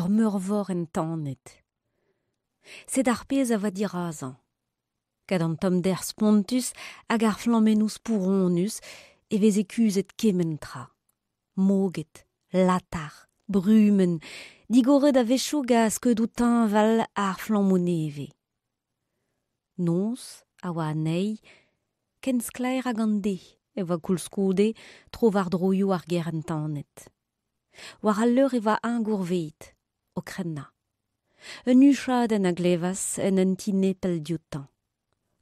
Ur meurvor entanet. Sed ar pezh a oa dirazañ. Gant an tommder spontus hag ar flammennoù spouronus e veze kuzhet kement tra. Moged, latar, brumenn, digoret a-wechoù gant skeudoù teñval ar flammoù nevez. Noz a oa anezhi, ken sklaer hag an deiz e oa koulskoude tro-war-droioù ar gêr entanet. War al leur e oa eñ gourveet, o krennañ. Un huchadenn a glevas en un ti nepell dioutañ.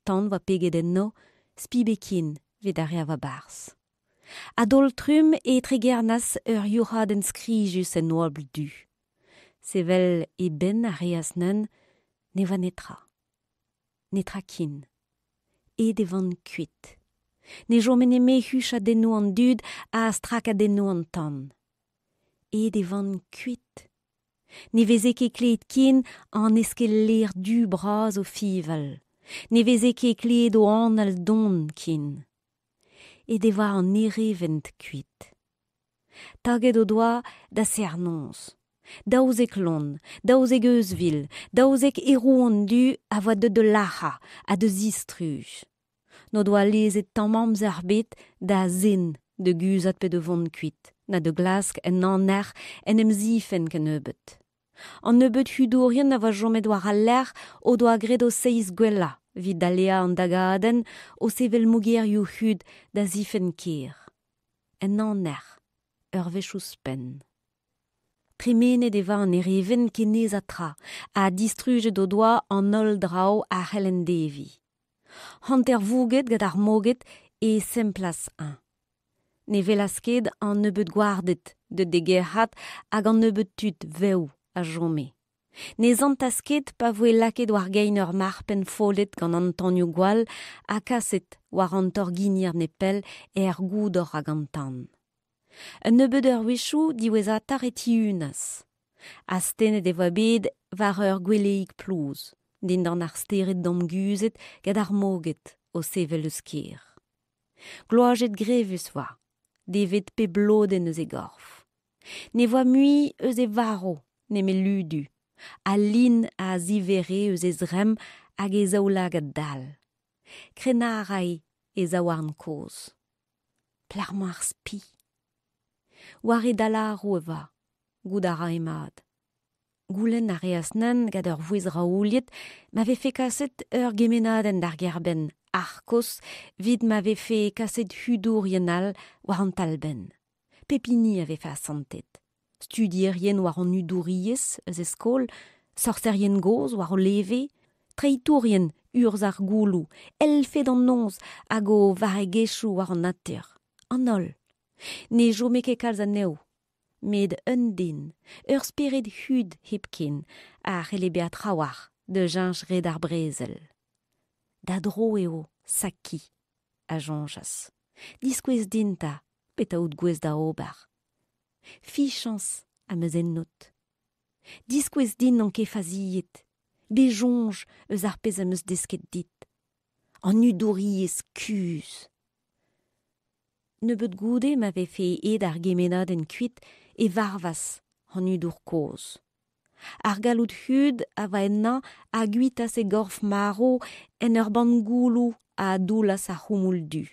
Tan 'oa peget enno, spi bet ken evit ar re a oa 'barzh. A-daol-trumm e tregernas ur youc'hadenn skrijus en oabl du. Sevel e benn a reas neuze, ne oa netra. Netra ken. Aet e oant kuit. Ne chome nemet huchadennoù an dud ha strakadennoù an tan. Aet e oant kuit. Ne veze ket klevet ken an eskell-lêr du bras o fiñval. Ne veze ket klevet o anal don ken. Aet e oa an erevent kuit. Taget o doa da serr-noz. 12 lon, 12 euzhvil, 12 aerouant du a oa deuet da lac'hañ ha da zistruj. N'o doa lezet tamm amzer ebet da zen da guzhat pe da vont kuit, na da glask en aner en em zifenn kennebeut. An nebeud hudourien a oa chomet war al lec'h o doa graet o seizh gwellañ evit daleañ an dagadenn o sevel mogerioù hud da zifenn kêr. En aner, ur wech ouzhpenn. Tremenet e oa an erevent ken aes ha tra ha distrujet o doa an holl draoù a c'hellent deviñ. Hanter-vouget gant ar moged e semplas-eñ. Ne welas ket an nebeud gwarded deuet d'e gerc'hat hag an nebeud tud vev a chome. Ne santas ket pa voe lakaet war gein ur marc'h pennfollet gant an tanioù-gwall ha kaset war an torginier nepell er goudor hag an tan. Un nebeud eurvezhioù diwezhatoc'h e tihunas. Astennet e oa bet war ur gweleig plouz, dindan ar stered damguzhet gant ar moged o sevel eus kêr. Gloazet grevus 'oa, devet pep lodenn eus e gorf. Ne voa mui eus e varv nemet ludu, ha lin a zivere eus e zremm hag e zaoulagad dall. Krenañ a rae e zaouarn kozh. Pelec'h 'mañ ar spi? War e dalaroù e oa, goût a rae mat. Goulenn a reas neuze gant ur vouezh raouliet ma vefe kaset ur gemennadenn d'ar gêr-benn Arcos evit ma vefe kaset hudourien all war an talbenn. Pep hini a vefe asantet. Studierien war an hudouriezh eus e skol, sorserien gozh war o leve, treitourien urzh ar gouloù, elfed an noz hag o varregezhioù war an natur, an holl. Ne chome ket kalz anezho. Met un den, ur spered hud hepken, a c'helle bezañ trawalc'h da cheñch red ar brezel. Da dro eo, Saki, a soñjas. Diskouez din 'ta petra out gouest da ober. Fichañs am eus ennout. Diskouez din n'on ket faziet. Bez soñj eus ar pezh am eus desket dit. An hudouriezh kuzh. Nebeut goude ma vefe aet ar gemennadenn kuit e varvas an hudour kozh. Ar galloud hud a oa ennañ a guitas e gorf marv en ur bann gouloù a doullas ar c'houmoul du.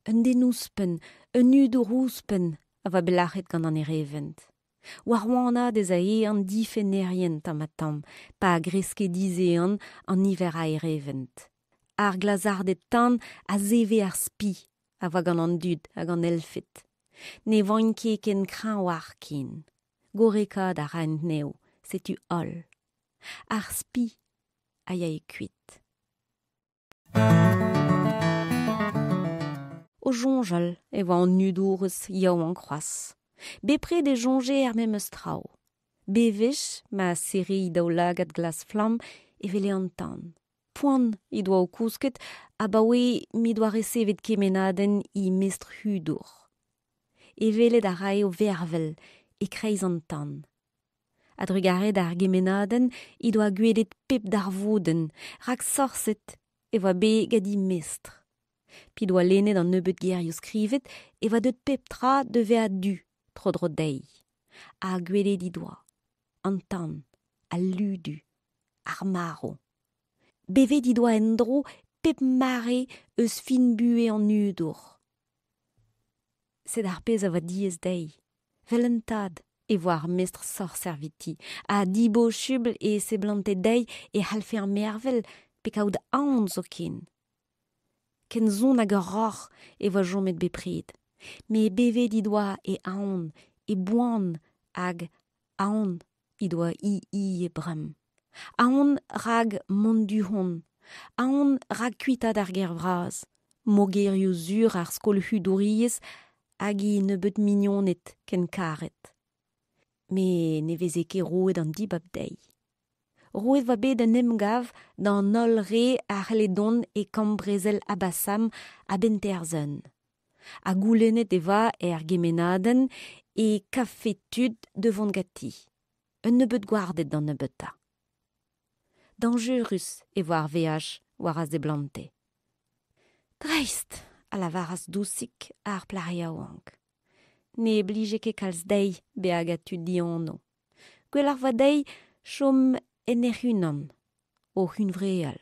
Un den ouzhpenn, un hudour ouzhpenn a oa bet lac'het gant an erevent. War wanaat ez ae an difennerien tamm-ha-tamm pa greske dizehan an niver a erevent. Ar glazarded-tan a zeve ar spi a oa gant an dud hag an elfed. Ne oant ket ken kreñv ken. Gorrekaat a raent anezho, setu holl. Ar spi a yae kuit. O soñjal e oa an hudourez yaouank c'hoazh. Bepred e soñje er memes traoù. Bewech ma serre he daoulagad glas-flamm e wele an tan. Poan he doa o kousket abaoe m'he doa resevet kemennadenn he mestr hudour. E welet a rae o vervel e-kreiz an tan. A-drugarez d'ar gemennadenn he doa gwelet pep darvoudenn, rak sorset e oa bet gant he mestr. P'he doa lennet an nebeud gerioù skrivet e oa deuet pep tra da vezañ du tro-dro dezhi. Ha gwelet he doa. An tan, al ludu, ar marv. Bevet he doa en-dro pep mare eus fin buhez an hudour. Sed ar pezh a oa diaes dezhi. 'Vel un tad e voa ar mestr sorser 'viti ha dibosubl e seblante dezhi e c'hallfe-eñ mervel pe kaout aon zoken. Ken sonn hag ur roc'h e voa chomet bepred. Met bevet he doa e aon, e boan hag aon he doa hi ivez bremañ. Aon rak mont du-hont, aon rak kuitaat ar gêr vras, mogerioù sur ar skol hudouriezh hag he nebeud mignoned ken karet. Met ne veze ket roet an dibab dezhi. Roet 'oa bet un emgav d'an holl re a c'helle dont e kamp-brezel Abassam a-benn Terzheun. Ha goulennet e oa er gemennadenn e kavfe tud da vont ganti. Un nebeud gwarded d'an nebeutañ. Dañjerus e voa ar veaj war a seblante. Dreist! a lavaras dousik ar plac'h yaouank. Ne blije ket kalz dezhi bezañ gant tud dianv. Gwelloc'h 'voa dezhi chom en hec'h-unan, o hunvreal.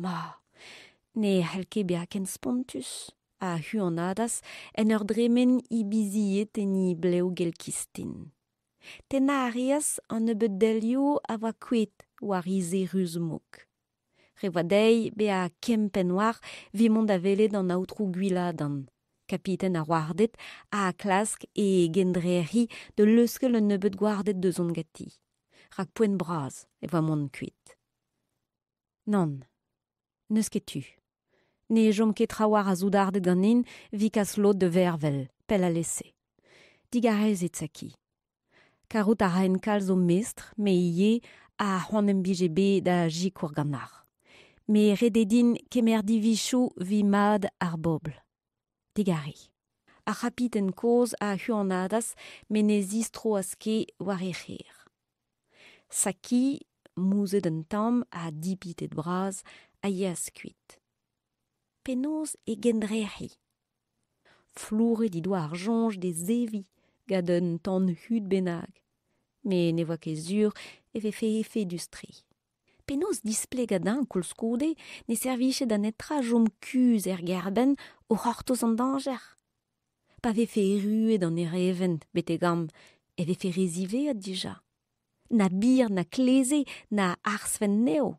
Ma, ne c'hell ket bezañ ken spontus, a huanadas en ur dremen he bizied en he blev gell-kistin. Tennañ a reas an nebeud delioù a oa kouezhet war he ze ruz-mouk. Re 'oa dezhi bezañ kempenn war evit mont da welet an aotrou Gwiladan, kapiten ar warded, ha klask e gendrec'hiñ da leuskel un nebeud gwarded da zont ganti. Rak poent bras e oa mont kuit. Nann, n'eus ket tu. Ne chom ket trawalc'h a soudarded ganin evit kas lod da vervel, pell alese. Digarezit, Saki. Karout a raen kalz ho mestr, me ivez, ha c'hoant em bije bet da sikour ganeoc'h. Met ret eo din kemer divizoù evit mad ar bobl. Digarez. Ar c'hapiten kozh a huanadas met ne zistroas ket war e c'her. Saki, mouzhet un tamm ha dipitet bras, a yeas kuit. Penaos e gendrec'hiñ? Flouret he doa ar soñj d'e zeviñ gant un tamm hud bennak, met ne oa ket sur e vefe efedus-tre. Penaos displegañ dezhañ koulskoude ne servije da netra chom kuzh er gêr-benn o c'hortoz an dañjer? Pa vefe erruet an erevent betek amañ e vefe re ziwezhat dija. Na bir na kleze na arzhfent anezho.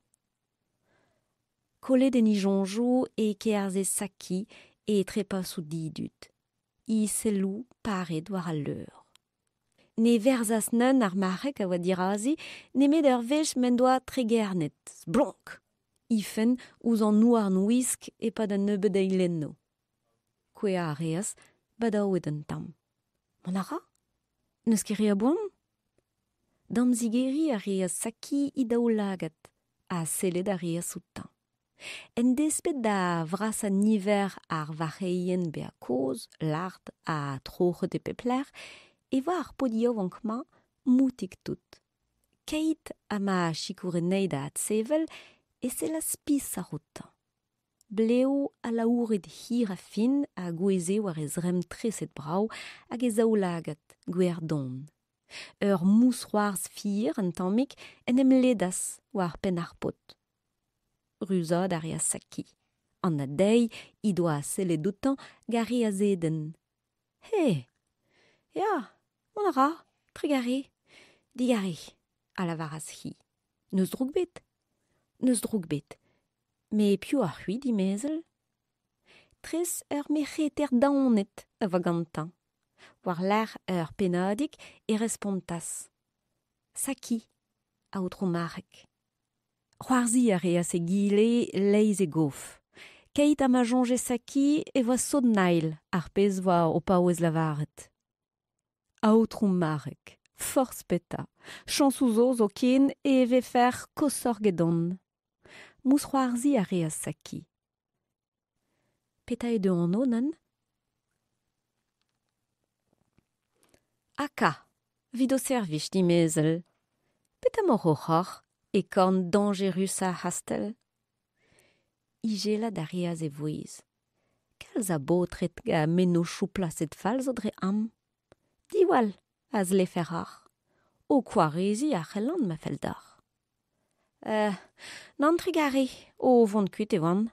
Kollet en he soñjoù e kerzhe Saki e trepasoù didud, he selloù paret war al leur. Ne verzas neun ar marc'heg a oa dirazi nemet ur wech m'en doa tregernet, sblonk, he fenn ouzh an houarn-wisk e-pad un nebeud eilennoù. Kouezhañ a reas, badaouet un tamm. Mont a ra ? N'eus ket re a boan ? Damzigeriñ a reas Saki he daoulagad ha sellet a reas outañ. En desped da vrasañ niver ar varc'heien bezañ kozh, lart ha troc'het e pep lec'h e oa ar paotr yaouank-mañ moutik-tout. Keit ha ma sikoure anezhi da adsevel e sellas spisoc'h outañ. Blev alaouret hir ha fin a gouezhe war e zremm treset brav hag e zaoulagad gwer don. Ur mousc'hoarzh fier un tammig en em ledas war penn ar paotr. Ruzaat a reas Saki. Anat dezhi he doa sellet outañ gant re a zedenn. He ! Ya, mont a ra, trugarez. Digarez, a lavaras-hi. N'eus droug 'bet. N'eus droug 'bet. Met piv oc'h-c'hwi, dimezell ? Tres ur merc'heter daonet a oa gantañ. War-lerc'h ur pennadig e respontas. Saki, aotrou Marc'heg. C'hoarzhiñ a reas egile leizh e gof. Keit ha ma soñje Saki e oa sot-nail ar pezh 'oa o paouez lavaret. Aotrou Marc'heg, forzh petra, chañsoù zo zoken e vefec'h koshoc'h gedon. Mousc'hoarzhiñ a reas Saki. Petra eo da anv, nann ? Aka, 'vit ho servij, dimezell. Petra 'maoc'h o c'hoc'h e korn dañjerusañ ar c'hastell ? Ijelat a reas e vouezh. Kalz a baotred gant mennozhioù plaset fall zo dre amañ. Diwall a zlefec'h oc'h. Ho kwareziñ a c'hellan ma fell deoc'h. Nann trugarez, o vont kuit e oan.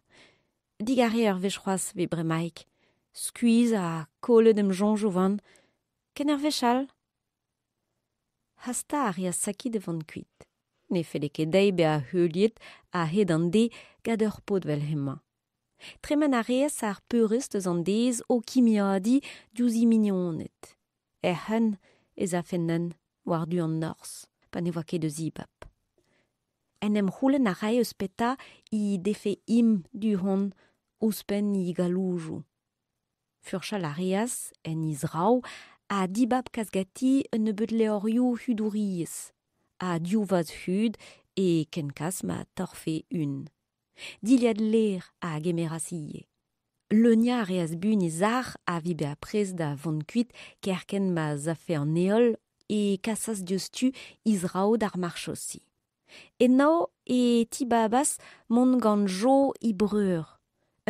Digarez ur wech c'hoazh evit bremaik. Skuizh ha kollet em soñjoù 'oan. Ken ur wech all. Hastañ a reas Saki da vont kuit. Ne felle ket dezhi bezañ heuliet a-hed an deiz gant ur paotr 'vel hemañ. Tremen a reas ar peurrest eus an deiz o kimiadiñ diouzh he mignoned. Hec'h-un ez afe neuze war-du an norzh pa ne oa ket a zibab. En em c'houlenn a rae eus petra he defe him du-hont ouzhpenn he galloujoù. Furchal a reas en he zraoù ha dibab kas ganti un nebeud levrioù hudouriezh ha div vazh hud e kenkas ma torrfe un. Dilhad lêr a gemeras ivez. Leuniañ a reas buan he sac'h evit bezañ prest da vont kuit kerkent ma 'z afe an heol e kasas diouzhtu he zraoù d'ar marchosi. Eno e tibabas mont gant Jo he breur,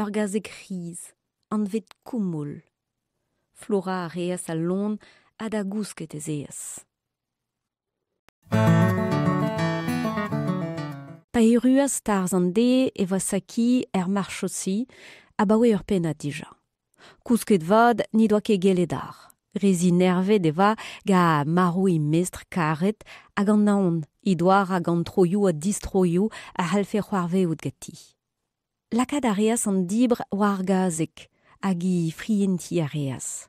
ur gazeg c'hriz, anvet Koumoul. Flourañ a reas al loen ha da gousket ez eas. Pa erruas tarzh an deiz e oa Saki er marchosi abaoe ur pennad dija. Kousket vat n'he doa ket gellet àr. Re zinervet e oa gant marv he mestr karet hag an aon he doa rak an troioù ha distroioù a c'hallfe c'hoarvezout ganti. Lakaat a reas an dibr war ar gazeg hag he frientiñ a reas.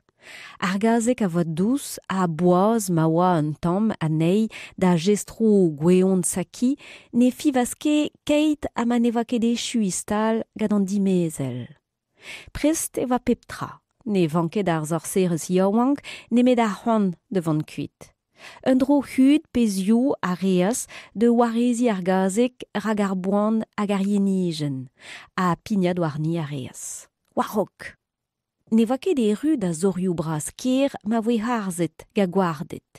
Ar gazeg a voa dous ha boaz ma oa un tamm anezhi da jestroù gweon Saki ne fiñvas ket keit ha ma ne oa ket echu he stal gant an dimezell. Prest e oa pep tra, ne vanke d'ar sorserez yaouank nemet ar c'hoant da vont kuit. Un dro hud pe ziv a reas da wareziñ ar gazeg rak ar boan hag ar yenijenn, ha pignat warni a reas. War-raok! Ne oa ket erru da zorioù bras kêr ma voe harzet gant gwarded.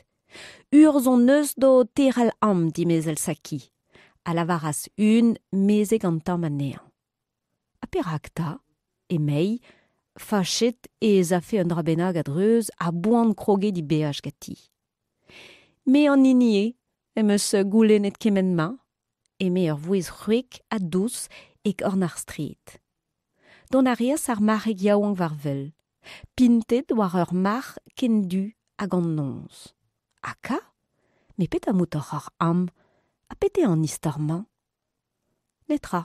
Urzh hon eus d'ho terc'hel amañ, dimezell Saki, a lavaras un mezeg an tamm anezhañ. Ha perak 'ta? emei, fachet ez afe un dra bennak a-dreuz a-boan kroget he beaj ganti. Me an hini eo em eus goulennet kement-mañ, eme ur vouezh c'hwek ha dous e korn ar straed. Dont a reas ar marc'heg yaouank war wel, pintet war ur marc'h ken du hag an noz. Ha ka? Met petra 'm out oc'h oc'h am? Ha pet eo an istor-mañ? Netra,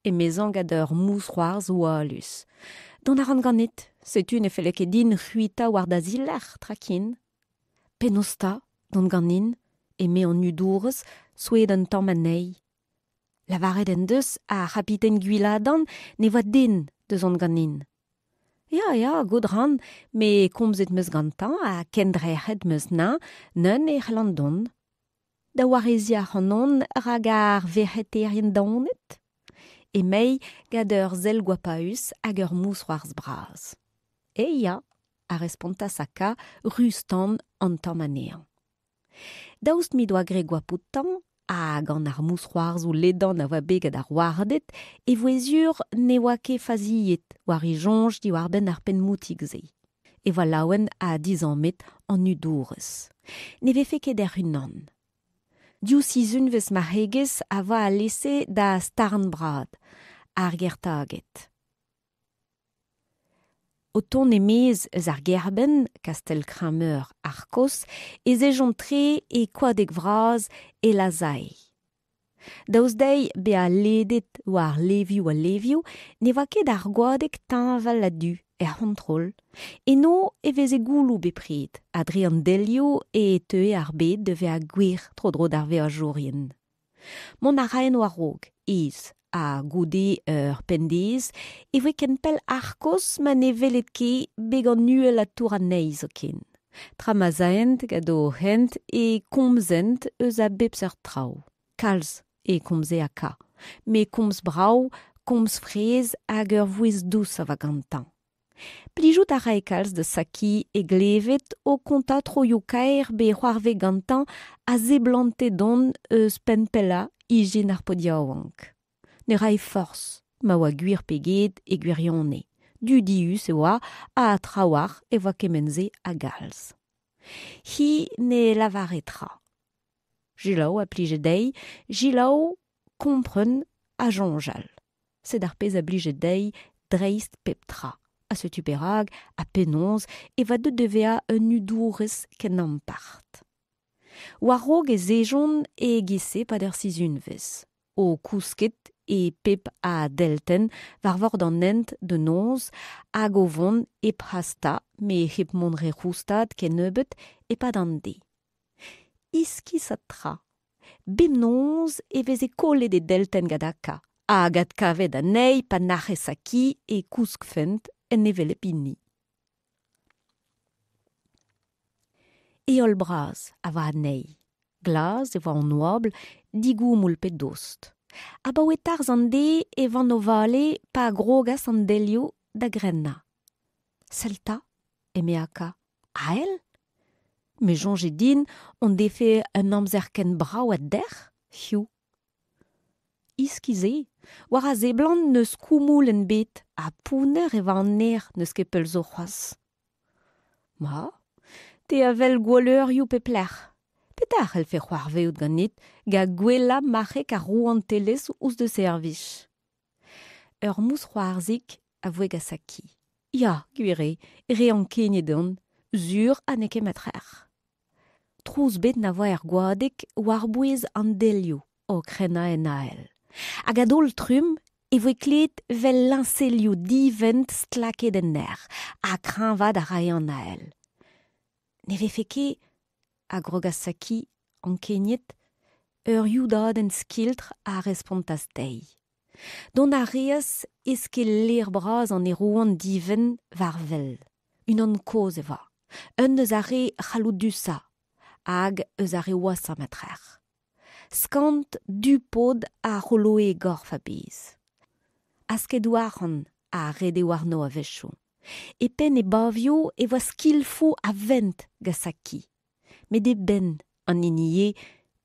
emezañ gant ur mousc'hoarzh hoalus. Dont a ran ganit, setu ne felle ket din c'hwitañ war da zilerc'h, tra ken. Penaos 'ta, dont ganin? eme an hudourez, souezhet un tamm anezhi. Lavaret en deus ar c'habiten Gwiladan ne oa den da zont ganin. Ya, ya, goût 'ran, met komzet 'm eus gantañ ha kendrec'het 'm eus 'neñ, neuze e c'hellan dont. Da wareziñ ac'hanon rak ar verc'hetaerien daonet? Emei gant ur sell goapaus hag ur mousc'hoarzh bras. Eh ya, a respontas Aka ruz-tan an tamm anezhañ. Daoust m'he doa graet goap outañ ha gant ar mousc'hoarzhoù ledan a oa bet gant ar warded e voe sur ne oa ket faziet war e soñj diwar-benn ar penn-moutig-se. E oa laouen ha dizammet an hudourez. Ne vefe ket hec'h-unan. Div sizhunvezh marc'hegezh a oa alese da starn-brad ar Gertaged. O tont e-maez eus ar gêrbenn, kastell Kreñv-Meur Arcos, ez ejont tre e koadeg vras Elazai. Daoust dezhi bezañ ledet war levioù ha levioù ne oa ket ar goadeg teñval ha du, er c'hontrol. Eno e veze gouloù bepred ha dre an delioù e teue ar bed da vezañ gwir tro-dro d'ar veajourien. Mont a raent war-raok, aes, ha goude ur penn-deiz e voe ken pell Arcos ma ne weled ket beg an uhelañ tour anezhi zoken. Tra ma'z aent gant o hent e komzent eus a bep seurt traoù. Kalz e komze Aka, met komz brav, komz fraezh hag ur vouezh dous a oa gantañ. Plijout a rae kalz da Saki e glevet o kontañ troioù-kaer bet c'hoarvezet gantañ a seblante dont eus penn pellañ ijin ar paotr yaouank. Ne rae forzh ma oa gwir pe get e gwirionez. Dudius e oa ha trawalc'h e oa kement-se a galz. Hi ne lavare tra. Selaou a plije dezhi, selaou, kompren ha soñjal. Sed ar pezh a blije dezhi dreist pep tra, ha setu perak ha penaos e oa deuet da vezañ un hudourez ken ampart. War-raok ez ejont e-giz-se 'pad ur sizhunvezh, o kousket e pep a deltenn war vord an hent da noz hag o vont hep hastañ met hep mont re c'houstad kennebeut e-pad an deiz. Iskisat tra! Bemnoz e veze kollet e deltenn gant Aka hag adkavet anezhi pa nac'he Saki e kouskfent en hevelep hini. Heol bras a oa anezhi. Glas e oa an oabl, digoumoul pe dost. Abaoe tarzh an deiz e oant o vale pa grogas an delioù da grennañ. Sell 'ta, eme Aka, ael? Me soñje din hon defe un amzer ken brav ha dec'h, hiziv. Iskis eo, war a seblant n'eus koumoulenn ebet ha pounner e oa an aer n'eus ket pell zo c'hoazh. Ma, te a wel gwalleurioù pep lec'h. Petra a c'hellfe c'hoarvezout ganit gant gwellañ marc'heg ar rouantelezh ouzh da servij? Ur mousc'hoarzhig a voe gant Saki. Ya, gwir eo, re ankeniet on, sur ha n'eo ket ma trec'h. Trouz bet na oa er goadeg war-bouez an delioù o krenañ en ael. Hag a-daol-trumm e voe klevet 'vel liñselioù divent stlaket en aer ha kreñvaat a rae an ael. Ne vefe ket, a grogas Saki, ankeniet, ur youdadenn skiltr a respontas dezhi. Dont a reas eskell lêr bras an aerouant divent war wel. Unan kozh e oa, un eus ar re c'halloudusañ hag eus ar re washañ ma trec'h. Skant du-pod a c'holoe e gorf a-bezh. Askedoù arc'hant a rede warno a-wechoù. E penn e bavioù e oa skilfoù a vent gant Saki. Met e benn an hini eo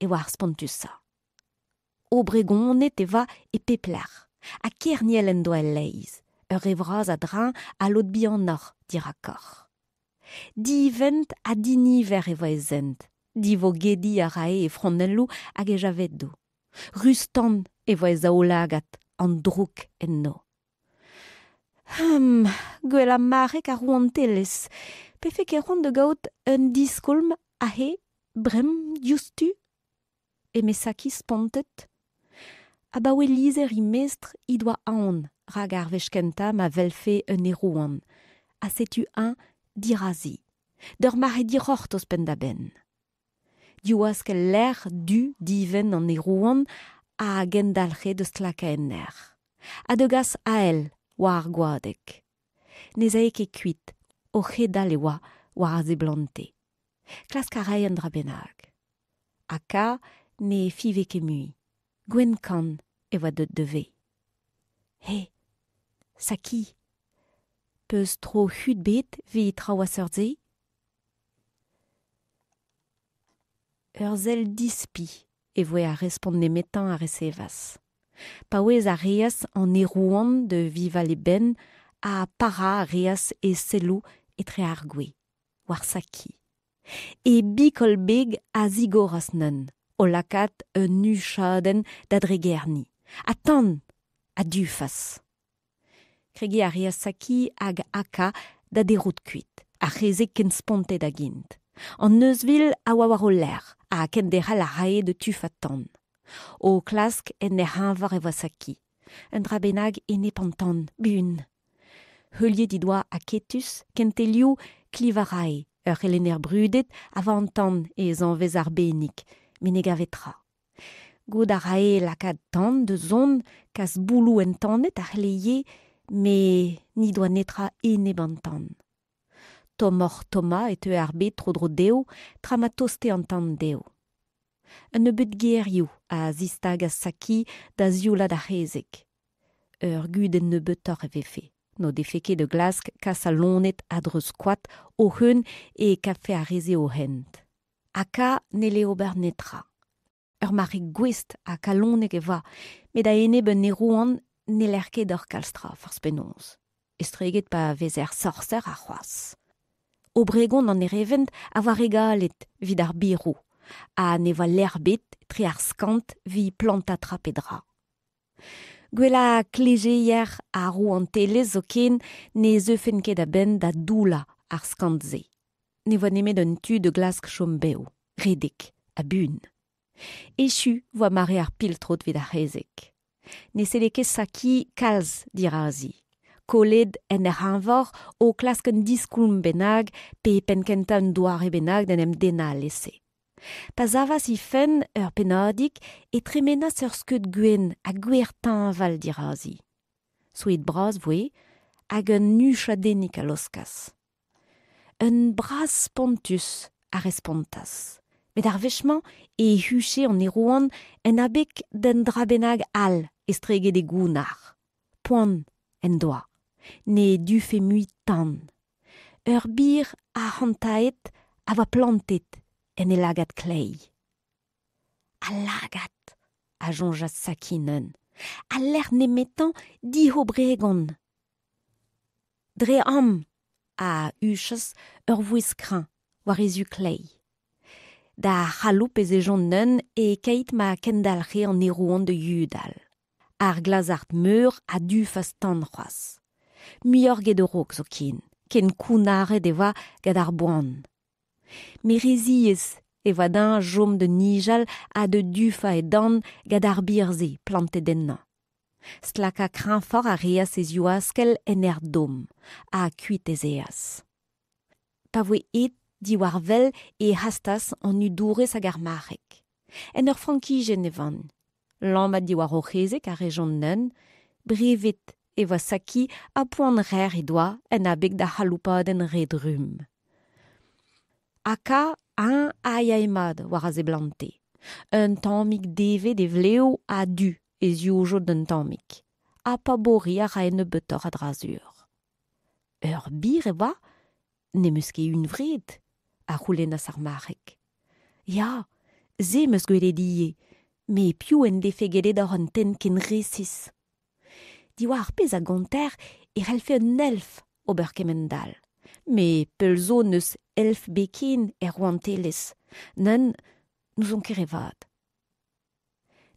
e oa ar spontusañ. Hobregonet e oa e pep lec'h ha kerniel en doa e-leizh, ur re vras a-dreñv ha lod bihanoc'h dirakoc'h. Divent ha diniver e oa e zent, divogediñ a rae e fronelloù hag e javedoù. Ruz-tan e oa e zaoulagad, an droug enno. Hum, gwellañ marc'heg ar rouantelezh. Pefe ket c'hoant da gaout un diskoulm aze, bremañ diouzhtu? Eme Saki spontet. Abaoe lizher he mestr he doa aon rak ar wech kentañ ma welfe un aerouant, ha setu-eñ dirazi, d'ur mare dic'hortoz penn-da-benn. Diwaskell lec'h du divent an aerouant a gendalc'he da stlakañ en aer, ha da gas ael war ar goadeg. Ne'z ae ket kuit, o c'hedal e oa war a seblante. Klask a rae un dra bennak. Ha Ka ne fiñve ket mui. Gwenn-kann e oa deuet da vezañ. He, Saki, 'peus tro hud bet evit traoù a seurt-se? Ur sell dispi e voe ar respont nemetañ a resevas. Paouez a reas an aerouant da vival e benn ha parañ a reas e selloù etre ar gwez, war Saki. E bikol-beg a zigoras neuze, o lakaat un huchadenn da dregerniñ. Ha tan a dufas. Kregiñ a reas Saki hag Aka da derout kuit, ar c'hezeg ken spontet hag int. An euzhvil a oa war o lerc'h ha kenderc'hel a rae da tufañ tan. O klask en hec'h eñvor e oa Saki. Un dra bennak enep an tan, buan. Heuliet he doa aketus kentelioù Klivarae, ur c'helenner brudet a oa an tan e zanvez arbennik, met ne gave tra. Goût a rae lakaat tan da zont, kas bouloù entanet a c'helle ivez, met n'he doa netra enep an tan. Tommoc'h-tommañ e teue ar bed tro-dro dezho tra ma toste an tan dezho. Un nebeud gerioù a zistagas Saki da zioulat ar c'hezeg. Ur gudenn nebeutoc'h e vefe. N'o defe ket da glask kas al loened a-dreuz koad o-c'heun e kavfe ar re-se o hent. Ha Ka n'helle ober netra. Ur mare gouest ha kalonek e oa, met a-enep un aerouant n'heller ket ober kalz tra forzh penaos, estreget pa vezer sorser ha c'hoazh. Hobregon an erevent a oa re galet evit ar biroù. Ha ne oa lec'h ebet tre ar skant evit plantañ tra pe dra. Gwellañ klezeier ar rouantelezh zoken ne zeufent ket a-benn da doullañ ar skant-se. Ne oa nemet un tu da glask chom bev, redek ha buan. Echu 'voa mare ar piltrot evit ar c'hezeg. Ne selle ket Saki kalz dirazi. Kollet en hec'h eñvor o klask un diskoulm bennak pe penn-kentañ un doare bennak d'en em dennañ alese. Pa savas he fenn ur pennadig e tremenas ur skeud gwenn ha gwer teñval dirazi. Souezhet-bras 'voe hag un huchadennig a laoskas. Un bras spontus a respontas. Met ar wech-mañ e huche an aerouant en abeg d'un dra bennak all estreget e gounnar. Poan en doa. Ne dufe mui tan. Ur bir arc'hantaet a oa plantet en e lagad kleiz. Al lagad, a soñjas Sakinen, al lec'h nemetañ dihobregon. Dre am, a huchas ur vouezh kreñv war he zu kleiz. Da c'haloup ez ejont neuze e-keit ma kendalc'he an aerouant da yudal. Ar glazard meur a dufas tan c'hoazh. Muioc'h 'get a-raok zoken, ken kounnaret e oa gant ar boan. Met re ziaes e oa dezhañ chom da nijal ha da dufañ e dan gant ar bir-se plantet ennañ. Stlakañ kreñvoc'h a reas e zivaskell en aer domm ha kuit ez eas. Pa voe aet diwar wel e hastas an hudourez hag ar marc'heg. En ur frankijenn e oant. Lammat diwar o c'hezeg a rejont neuze. Brevet e oa Saki ha poan rec'h he doa en abeg d'ar c'haloupadenn re drumm. Aka, eñ a yae mat war a seblante. Un tammig devet e vlev ha du e zivjod un tammig. Ha paboriñ a rae nebeutoc'h a-dra-sur. Ur bir e oa? N'em eus ket hunvreet, a c'houlennas ar marc'heg. Ya, se 'm eus gwelet ivez, met piv en defe gellet ober un tenn ken resis? Diwar ar pezh a gonter e c'hellfe un elf ober kemend-all. Met pell zo n'eus elf ebet ken er rouantelezh. Nann, n'ouzon ket re vat.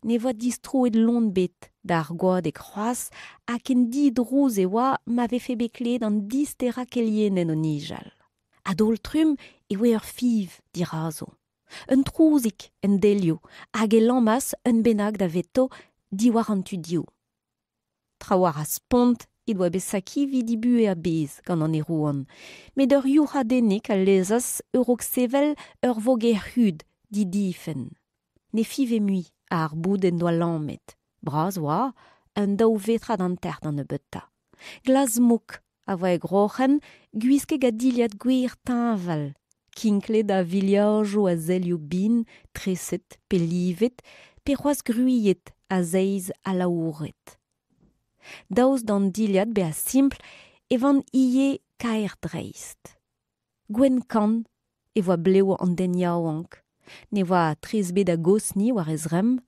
Ne voa distroet lon ebet d'ar goadeg c'hoazh ha ken didrouz e oa ma vefe bet klevet an disterañ kelienenn o nijal. A-daol-trumm e voe ur fiñv dirazo. Un trouzig en delioù hag e lammas un bennak daveto diwar an tu dehoù. Trawalc'h a spont he doa bet Saki evit he buhez a-bezh gant an aerouant, met ur youc'hadennig a lezas a-raok sevel ur voger hud d'he difenn. Ne fiñve mui ar boud en doa lammet. Bras oa, un daou vetrad hanter d'an nebeutañ. Glas-mouk a voa e groc'hen gwisket gant dilhad gwer teñval, kinklet a viliajoù a zelioù bin treset pe livet pe c'hoazh gwriet a zeiz alaouret. Daoust d'an dilhad bezañ simpl e van ivez kaer-dreist. Gwenn-kann e voa blev an den yaouank. Ne voa tres bet a-gozhni war e zremm.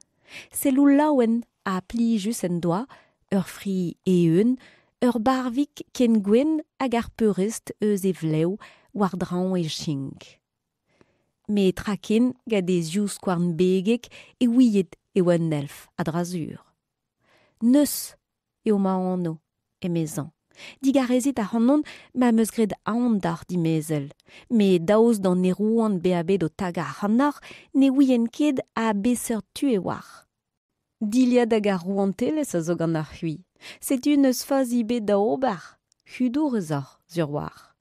Selloù laouen ha plijus en doa, ur fri eeun, ur barvig ken gwenn hag ar peurrest eus e vlev war draoñ e chink. Met tra ken gant e zivskouarn begek e ouied e oa un elf a-dra-sur. Neus eo ma anv, emezañ. Digarezit ac'hanon ma 'm eus graet aon deoc'h dimezell. Met daoust d'an aerouant bezañ bet o tagañ ac'hanoc'h ne ouien ket a beseurt tu e oac'h. Dilhad hag ar rouantelezh a zo ganeoc'h-c'hwi. Setu n'eus fazi ebet da ober. Hudour ez oc'h, sur 'walc'h.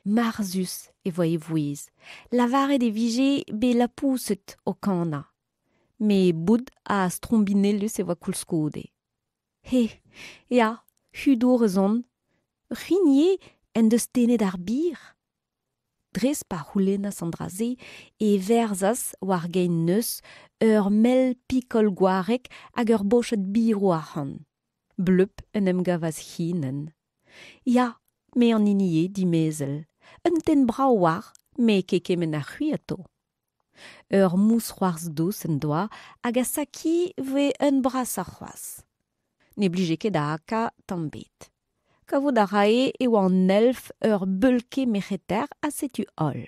Marzhus e voa e vouezh. Lavaret e vije bet lapoused o kanañ. Met boud ha strombinellus e oa koulskoude. He, ya, hudour ez on. C'hwi en deus tennet ar bir? Dres pa c'houlennas an dra-se e verzas war gein neuz ur mell pikol gwareg hag ur bochad biroù arc'hant. Bleup en em gavas hinenn. Ya, me an hini eo, dimezell. Un tenn brav oar, met ket kement ha c'hwi atao. Ur mousc'hoarzh dous en doa hag a Saki 'voe un brasoc'h c'hoazh. Ne blije ket da Aka tamm ebet. Kavout a rae e oa an elf ur beulke merc'heter ha setu holl.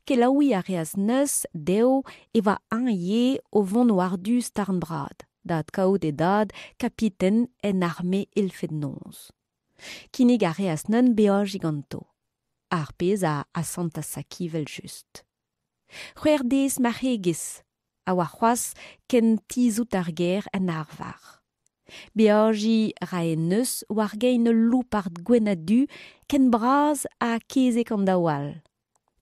Kelaouiñ a reas Neuz dezho e oa eñ ivez o vont war-du Starnbrad da adkaout e dad kapiten en arme Elfed-Noz. Kinnig a reas neuze beajiñ ganto, ar pezh a asantas Saki evel-just. C'hwec'h deiz marc'hegezh a oa c'hoazh kent tizhout ar gêr en arvar. Beajiñ 'rae Neuz war gein ul loupard gwenn-ha-du ken bras ha kezeg an daou all.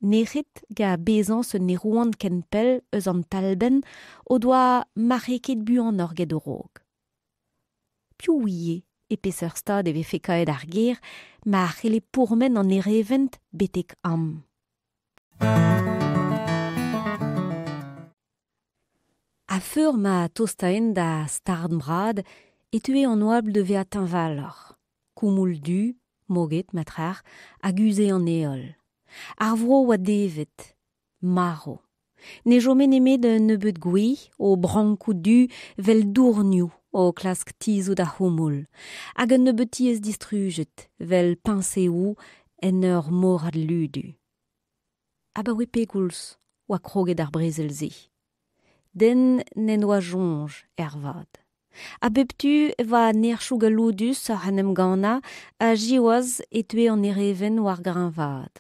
Nec'het gant bezañs un aerouant ken pell eus an talbenn o doa marc'hekaet buanoc'h 'get a-raok. Piv 'ouie e peseurt stad e vefe kaeet ar gêr ma c'helle pourmen an erevent betek amañ? A-feur ma tostaent da Starnbrad e teue an oabl da vezañ teñvaloc'h. Koumoul du, moged matrec'h, a guzhe an heol. Ar vro a oa devet, marv. Ne chome nemet un nebeud gwez o brankoù du 'vel dournioù o klask tizhout ar c'houmoul, hag un nebeud tiez distrujet 'vel peñseoù en ur morad ludu. Abaoe pegoulz oa kroget ar brezel-se? Den n'en doa soñj ervat. A bep tu e oa nerzhioù galloudus oc'h en em gannañ ha siwazh e teue an erevent war greñvaat.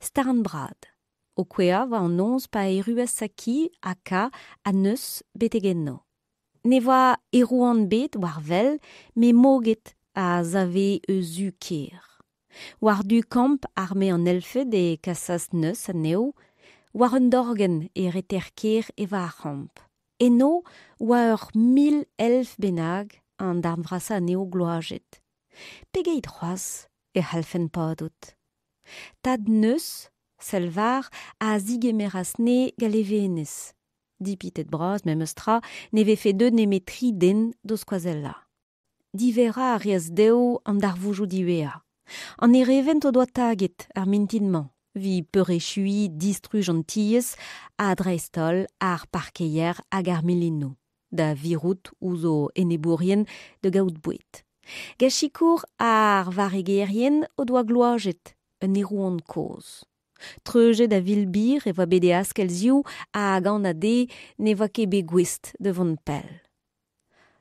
Starnbrad. O kouezhañ war an noz pa erruas Saki ha Ka ha Neuz betek eno. Ne oa aerouant bet war wel met moged a save eus su kêr. War-du kamp arme an elfed e kasas Neuz anezho. War un dorgenn e reter kêr e oa ar c'hamp. Eno oa ur 1000 elf bennak, an darn vrasañ anezho gloazet. Pegeit c'hoazh e c'hallfent padout? Tad Neuz, Selvar, a zigemeras anezhe gant levenez. Dipitet-bras memes tra ne vefe deuet nemet tri den d'o skoazellañ. Diverrañ a reas dezho an darvoudoù diwezhañ. An erevent o doa taget ar mintin-mañ evit peurechuiñ distruj an tiez ha dreist-holl ar parkeier hag ar milinoù, da virout ouzh o enebourien da gaout boued. Gant sikour ar varregerien o doa gloazet un aerouant kozh. Treuzet a-vil-bir e oa bet e askell ziv hag anat eo ne oa ket bet gouest da vont pell.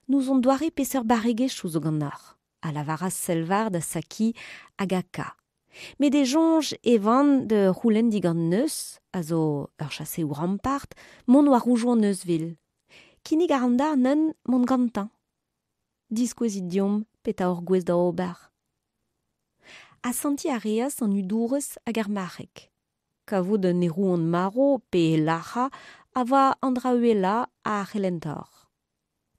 N'ouzon doare peseurt barregezhioù zo ganeoc'h, a lavaras Selvar da Saki hag Aka. Met e soñj e van da c'houlenn digant Neuz, a zo ur chaseour ampart, mont war roudoù an euzhvil. Kinnig a ran da neuze mont gantañ. Diskouezit deomp petra oc'h gouest da ober. Asantiñ a reas an hudourez hag ar marc'heg. Kavout un aerouant marv pe e lac'hañ a oa an dra uhelañ a c'hellent ober.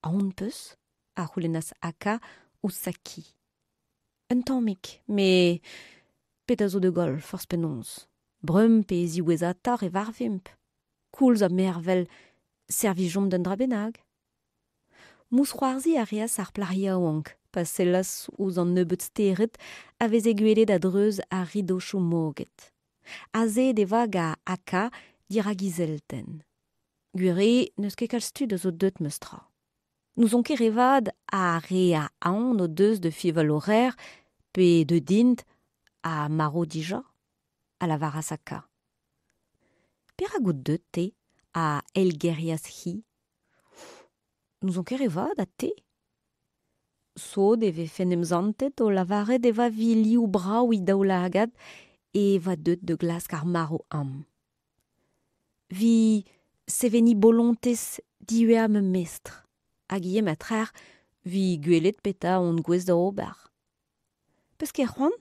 Aon 'peus ? a c'houlennas Aka ouzh Saki. Un tammig, met petra zo da goll forzh penaos. Breum pe ziwezhatoc'h e varvimp. Koulz ha mervel, servijomp d'un dra bennak. Mousc'hoarzhiñ a reas ar plac'h yaouank pa sellas ouzh an nebeud stered a veze gwelet a-dreuz ar ridochoù moged. Azeet e oa gant Aka dirak he zeltenn. Gwir eo n'eus ket kalz tud a zo deuet memes tra. N'ouzon ket re vat ar re a aon o deus da fiñval o rer pe deuet int ha marv dija, a lavaras Aka. Perak out deuet te? a eilgerias-hi. N'ouzon ket re vat ha te? Sot e vefe en em santet o lavaret e oa vilioù brav he daoulagad e oa deuet da glask ar marv amañ. 'Vit seveniñ bolontez diwezhañ ma mestr hag ivez ma trec'h 'vit gwelet petra on gouest da ober. 'Peus ket c'hoant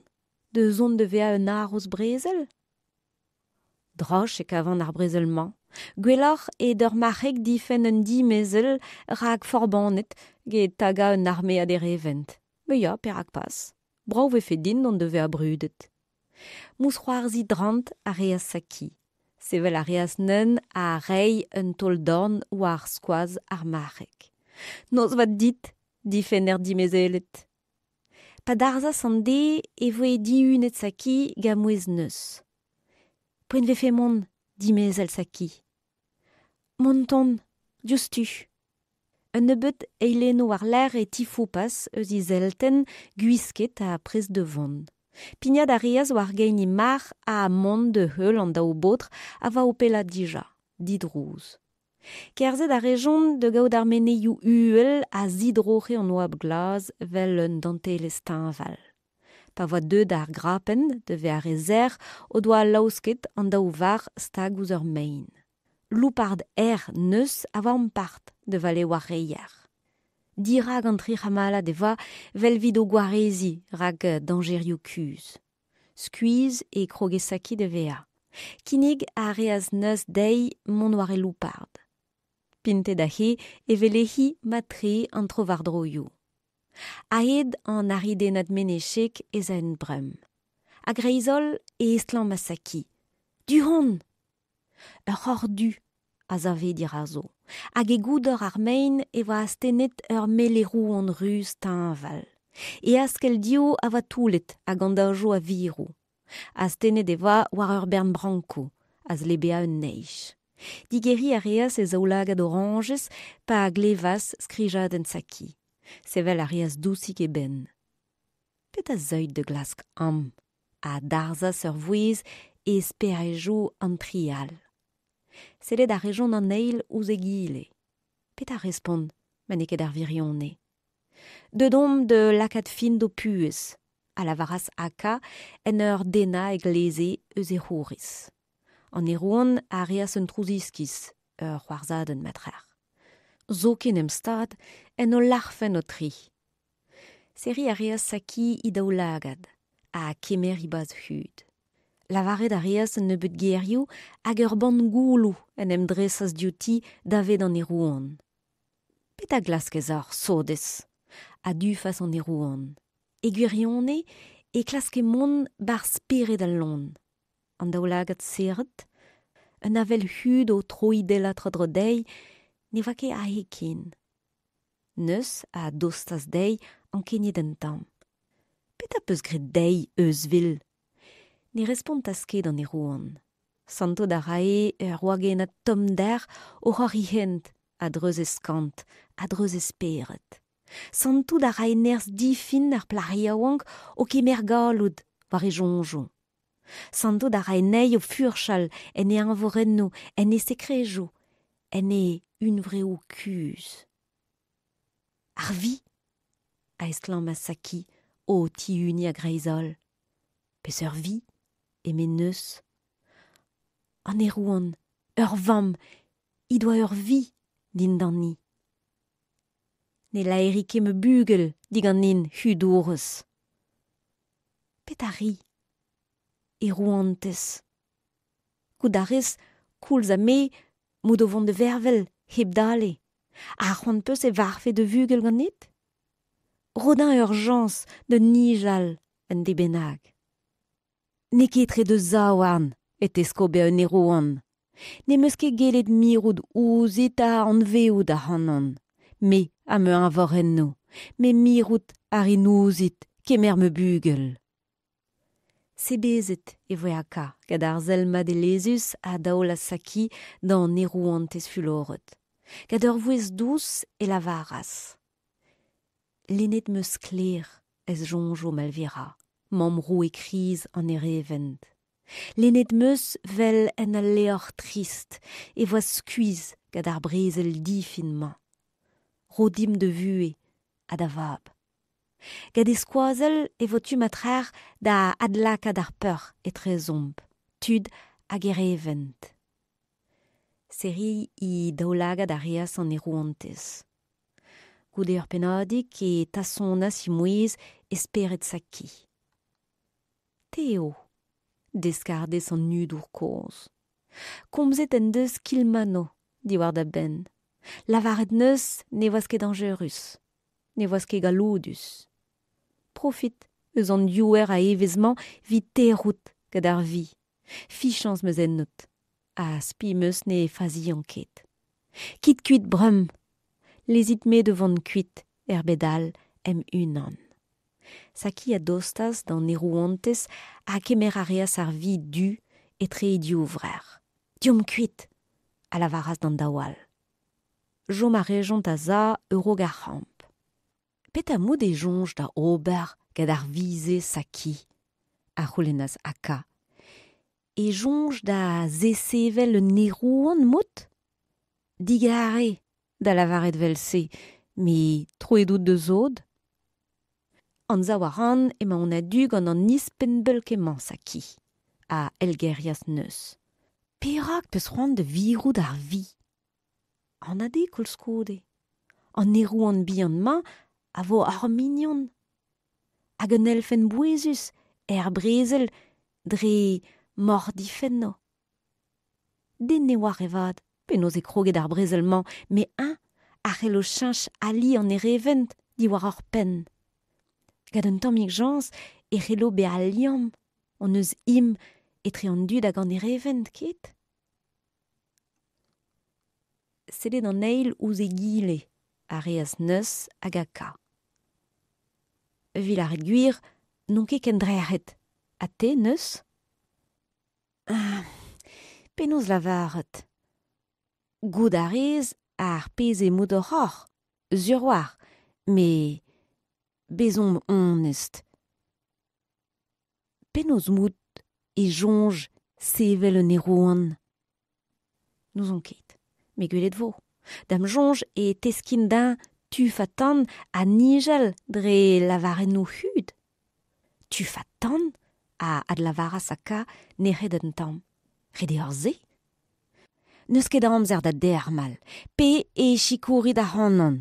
da zont da vezañ un haroz brezel ? Droch e kavan ar brezel-mañ. Gwelloc'h eo d'ur marc'heg difenn un dimezell rak forbaned get tagañ un armead erevent. Me ya, perak pas. Brav 'vefe din dont da vezañ brudet. Mousc'hoarzhiñ drant a reas Saki. Sevel a reas neuze ha reiñ un taol-dorn war skoaz ar marc'heg. Noz vat dit, difenner dimezelled. Pa darzhas an deiz e voe dihunet Saki gant mouezh Neuz. Poent 'vefe mont, dimezell Saki. Mont-on, diouzhtu. Un nebeud eilennoù war-lerc'h e tifoupas eus he zeltenn gwisket ha prest da vont. Pignat a reas war gein he marc'h ha mont da heul an daou baotr a oa o pellaat dija, didrouz. Kerzhet a rejont da gaout ar menezioù uhel a zidroc'he an oabl glas 'vel un dantelezh teñval. Pa oa deuet ar grapenn da vezañ re sec'h o doa laosket an daou varc'h stag ouzh ur maen. Loupard erc'h neuz a oa ampart da vale war reier. Dirak an tri c'hamalad e oa 'vel 'vit o gwareziñ rak dañjerioù kuzh. Skuizh e kroge Saki da vezañ. Kinnig a reas neuz dezhi mont war e loupard. Pintet aze e wele-hi mat-tre an trowardroioù. A-hed an aridennad menezchek ez aent bremm. A-greiz-holl e estlammas Saki. Du-hont ! Ur c'horr du a save dirazo, hag e goudor ar mein e oa astennet ur melerouan ruz teñval. E askell div a oa toullet hag an dañjoù a viroù. Astennet e oa war ur bern brankoù, a zle bezañ un neizh. Digeriñ a reas e zaoulagad orañjez pa glevas skrijadenn Saki. Sevel a reas dousik e benn. Petra zeuit da glask amañ? a darzhas ur vouezh e sperejoù an tri all. Sellet a rejont an eil ouzh egile. Petra respont ma n'eo ket ar wirionez? Deut omp da lakaat fin d'ho puhez, a lavaras Aka en ur dennañ e gleze eus e c'houriz. An aerouant a reas un trouz iskis, ur c'hoarzhadenn matrec'h. Zoken em stad en ho lârfen ho-tri. Serriñ a reas Saki he daoulagad ha kemer he bazh hud. Lavaret a reas un nebeud gerioù hag ur bann gouloù en em dresas diouti davet an aerouant. Petra glaskez oc'h, sodez? a dufas an aerouant. E gwirionez e klaske mont 'barzh spered al loen. An daoulagad serret, un avel hud o troidellañ tro-dro dezhi ne oa ket aze ken. Neuz a dostas dezhi ankeniet un tamm. Petra 'peus graet dezhi, euzhvil? Ne respontas ket an aerouant. Santout a rae ur wagennad tommder o c'horriñ hent a-dreuz e skant, a-dreuz e spered. Santout a rae nerzh difin ar plac'h yaouank o kemer galloud war e soñjoù. Santout a rae anezhi o furchal en e eñvorennoù, en e sekrejoù, en e hunvreoù kuzh. Ar vi ! a estlammas Saki o tihuniñ a-greiz-holl. Peseurt vi ? eme Neuz. An aerouant, ur vamm, he doa ur vi dindani. Ne laeri ket ma bugel diganin hudourez. Petra 'ri, aerouantez? Goût a rez, koulz ha me, m'out o vont da vervel hep dale. Ha c'hoant 'peus e varvfe da vugel ganit? Ro din ur chañs da nijal un deiz bennak. N'eo ket etre da zaouarn e tesko bezañ un aerouant. Ne'm eus ket gellet mirout ouzhit a anavezout ac'hanon. Me ha ma eñvorennoù. Met mirout a rin ouzhit kemer ma bugel. Sebezet e voe Aka gant ar sell madelezhus a daolas Saki d'an aerouantez fuloret. Gant ur vouezh dous e lavaras: Lennet 'm eus sklaer ez soñjoù Malvira, mamm roue kriz an erevent. Lennet 'm eus 'vel en ul levr trist e voas skuizh gant ar brezel difin-mañ. Ro dimp da vuhez ha da vab. Gant e skoazell e vo tu matrec'h da adlakaat ar peoc'h etrezomp, tud hag erevent. Serriñ he daoulagad a reas an aerouantez. Goude ur pennadig e tassonas he mouezh e spered Saki. Te eo, deskardez an hudour kozh. Komzet en deus Kilmano diwar da benn. Lavaret 'neus ne oas ket dañjerus, ne oas ket galloudus. Profit eus an diouer a evezh-mañ evit tec'hout gant ar vi. Fichañs 'm eus ennout ha spi 'm eus ne fazian ket. Kit kuit bremañ. Lezit-me da vont kuit er bed all em unan. Saki a dostas d'an aerouantez ha kemer a reas ar vi du etre he divrec'h. Deomp kuit, a lavaras d'an daou all. Chom a rejont a-za a-raok ar c'hamp. Petra 'mout e soñj da ober gant ar vi-se, Saki? a c'houlennas Aka. E soñj da zesevel un aerouant 'mout ? Digarez da lavaret 'vel-se, met troet out da sod. Anzav a ran emaon a-du gant an is-pennbeulke-mañ, Saki, a eilgerias Neuz. Perak 'peus c'hoant da virout ar vi ? Anat eo koulskoude. An aerouant bihan-mañ a vo hor mignon. Hag un elfenn bouezus er brezel dre m'hor difenno. Den ne oar avat penaos eo kroget ar brezel-mañ, met eñ a c'hello cheñch ali an erevent diwar hor penn. Gant un tammig chañs e c'hello bezañ al liamm hon eus himp etre an dud hag an erevent, ket ? Sellet an eil ouzh egile a reas Neuz hag Aka. Evit lâret gwir, n'on ket kendrec'het. Ha te, Neuz ? Penaos lavaret ? Goût a rez ar pezh emaout oc'h ober, sur 'oar, met bezomp onest. Penaos 'mout e soñj sevel un aerouant ? N'ouzon ket, met gwelet 'vo. Da'm soñj e teskin din tufañ-tan ha nijal dre lavarennoù hud. Tufañ-tan ? a adlavaras Aka nec'het un tamm. Ret eo se ? N'eus ket amzer da dermal. Pe e sikourit ac'hanon,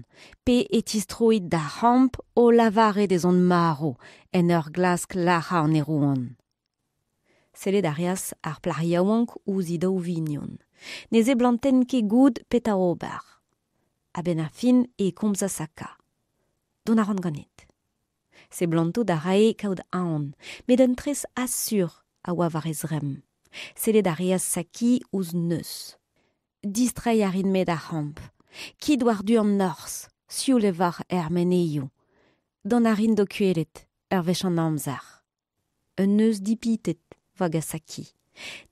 pe e tistroit d'ar c'hamp o lavaret ez on marv en ur glask lac'hañ an aerouant. Sellet a reas ar plac'h yaouank ouzh he daou vignon. Ne seblantent ket goût petra ober. A-benn ar fin e komzas Aka. Dont a ran ganit. Seblantout a rae kaout aon, met un tres asur a oa war e zremm. Sellet a reas Saki ouzh Neuz. Distreiñ a rin-me d'ar c'hamp. Kit war-du an norzh, sioul e voc'h er menezioù. Dont a rin d'ho kwelet ur wech an amzer. Un neuz dipitet 'oa gant Saki.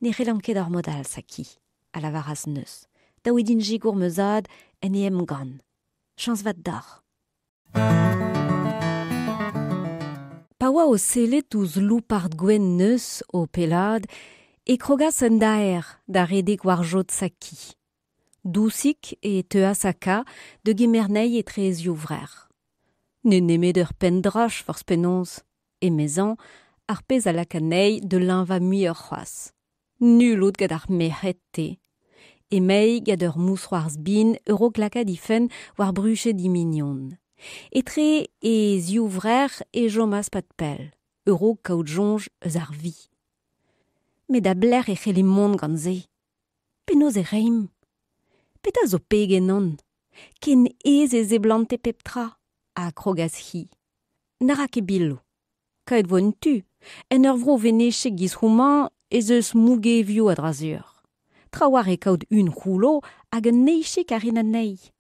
Ne c'hellan ket ur mod all, Saki, a lavaras Neuz. Dav eo din sikour ma zad en e emgann. Chañs vat deoc'h. Pa oa o sellet ouzh loupard gwenn Neuz o pellaat e krogas un daer da redek war jod Saki. Dousik e teuas Aka da gemer anezhi etre e zivrec'h. N'eo nemet ur penn-droch forzh penaos, emezañ, ar pezh a lak anezhi da leñvañ muioc'h c'hoazh. Nul out gant ar merc'hed te. Emañ gant ur mousc'hoarzh bihan a-raok lakaat he fenn war bruched he mignon. Etre e zivrec'h e chomas 'pad pell, a-raok kaout soñj eus ar vi. Met da belec'h e c'hellimp mont gant se ? Penaos e raimp ? Petra zo peg ennon ? Ken aes e seblante pep tra, a krogas-hi. Na ra ket biloù. Kavet 'vo un tu. En ur vro venechek giz houmañ ez eus mougevioù a-dra-sur. Trawalc'h eo kaout un c'houllo hag un neizhig a rin anezhi.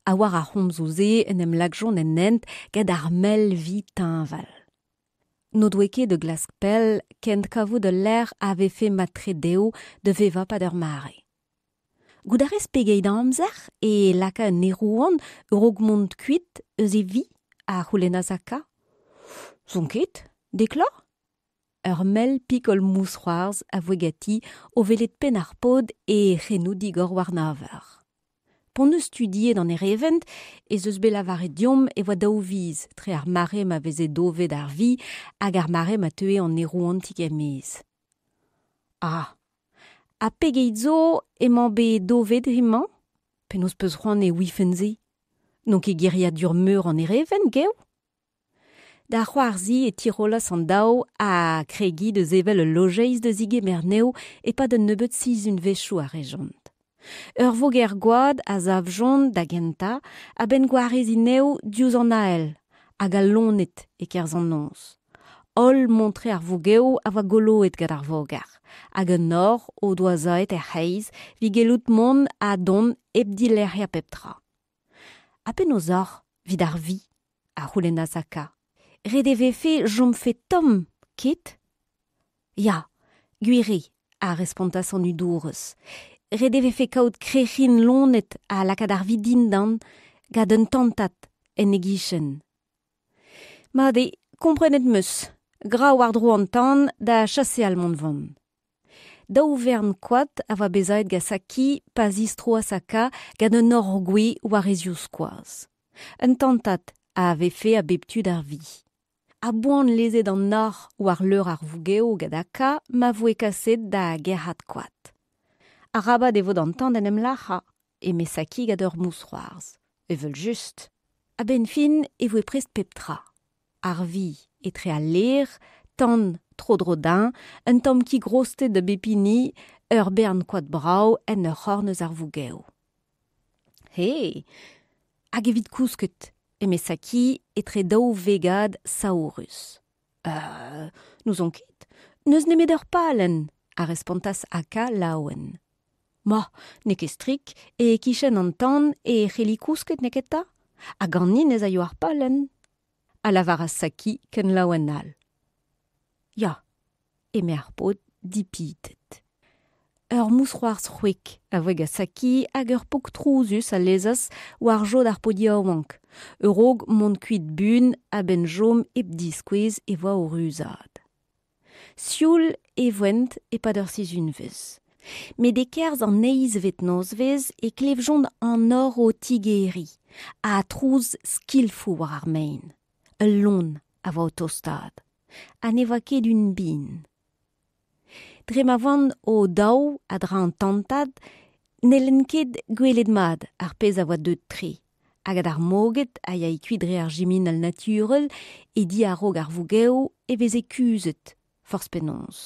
Ha war ar c'homzoù-se en em lakjont en hent gant ar mell vi teñval. N'o doe ket da glask pell kent kavout ul lec'h a vefe mat-tre dezho da vevañ 'pad ur mare. Goût a rez pegeit amzer e laka un aerouant a-raok mont kuit eus e vi ? a c'houlennas Aka. 'Zon ket, deklañ ? Ur mell pikol mousc'hoarzh a voe ganti o welet penn ar paotr e c'henoù digor warnañ. P'hon eus studiet an erevent ez eus bet lavaret deomp e oa daou viz tre ar mare ma veze dovet ar vi hag ar mare ma teue an aerouantig er-maez. Ah ! Ha pegeit zo emañ bet dovet hemañ ? Penaos 'peus c'hoant e ouifen se ? N'on ket geriadur meur an erevent, gev ? Da c'hoarzhiñ e tirollas an daou ha kregiñ da sevel ul lojeiz da zegemer anezho e-pad un nebeud sizhunvezhioù a rejont. Ur voger goad a savjont da gentañ a-benn gwareziñ anezho diouzh an ahel hag al loened e-kerzh an noz. Holl mont-tre ar vougev a oa goloet gant ar voger hag un nor o doa savet er c'hreiz evit gellout mont ha dont hep dilec'hiañ pep tra. Ha penaos oc'h evit ar vi ? a c'houlennas Aka. Ret e vefe chomfe tomm, ket ? Ya, gwir eo, a respontas an hudourez. Ret e vefe kaout krec'hin loened ha lakaat ar vi dindan gant un tantad en e gichen. Mat eo, komprenet 'm eus. Gra war-dro an tan da chaseal mont vont. Daou vern koad a oa bet savet gant Saki pa zistroas Aka gant un hoc'h-gouez war e zivskoaz. Un tantad a vefe a bep tu d'ar vi. A-boan lezet an hoc'h war leur ar vougev gant Aka ma voe kaset da gerc'hat koad. Arabat e vo d'an tan d'en em lac'hañ, eme Saki gant ur mousc'hoarzh. Evel-just. A-benn fin e voe prest pep tra. Ar vi etre al lêr, tan tro-dro dezhañ, un tamm kig rostet da bep hini, ur bern koad brav en ur c'horn eus ar vougev. He! Hag evit kousket, eme Saki etre daou vegad saourus. Euh, n'ouzon ket, n'eus nemet ur palenn, a respontas Aka laouen. Ma, n'eo ket strik, e-kichen an tan e c'helli kousket, neketa? Ha ganin ez aio ar palenn, a lavaras Saki ken laouen all. Ya, eme ar paotr dipitet. Ur mousc'hoarzh c'hwek a voe gant Saki hag ur pok trouzus a lezas war jod ar paotr yaouank, a-raok mont kuit buan a-benn chom hep diskouez e voa o ruzad. Sioul e voent e-pad ur sizhunvezh. Met e-kerzh an eizhvet nozvezh e klevjont an nor o tigeriñ ha trouz skilfoù war ar maen. Ul loen a oa o tostaat ha ne oa ket un bin. Dre ma oant o-daou a-dra an tantad n'hellent ket gwelet mat ar pezh a oa deuet-tre. Hag gant ar moged a yae kuit dre ar jiminal naturel e diaraok ar vougev e veze kuzhet, forzh penaos.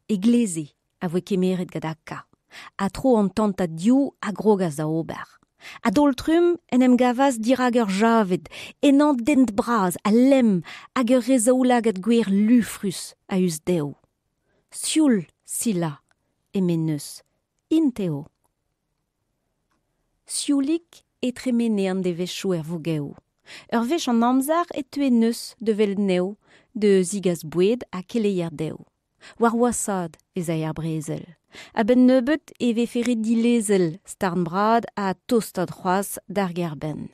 E gleze a voe kemeret gant Aka, ha tro an tantad div a grogas da ober. A-daol-trumm en em gavas dirak ur javed, ennañ dent bras ha lemm hag ur re zaoulagad gwer lufrus a-us dezho. Sioul, Sila, eme neuz, int eo. Sioulik e tremene an devezhioù er vougev. Ur wech an amzer e teue neuz da welet anezho, da zegas boued ha keleier dezho. War washaat ez ae ar brezel. A-benn nebeut e vefe ret dilezel starn-bras ha tostaat c'hoazh d'ar gêr-benn.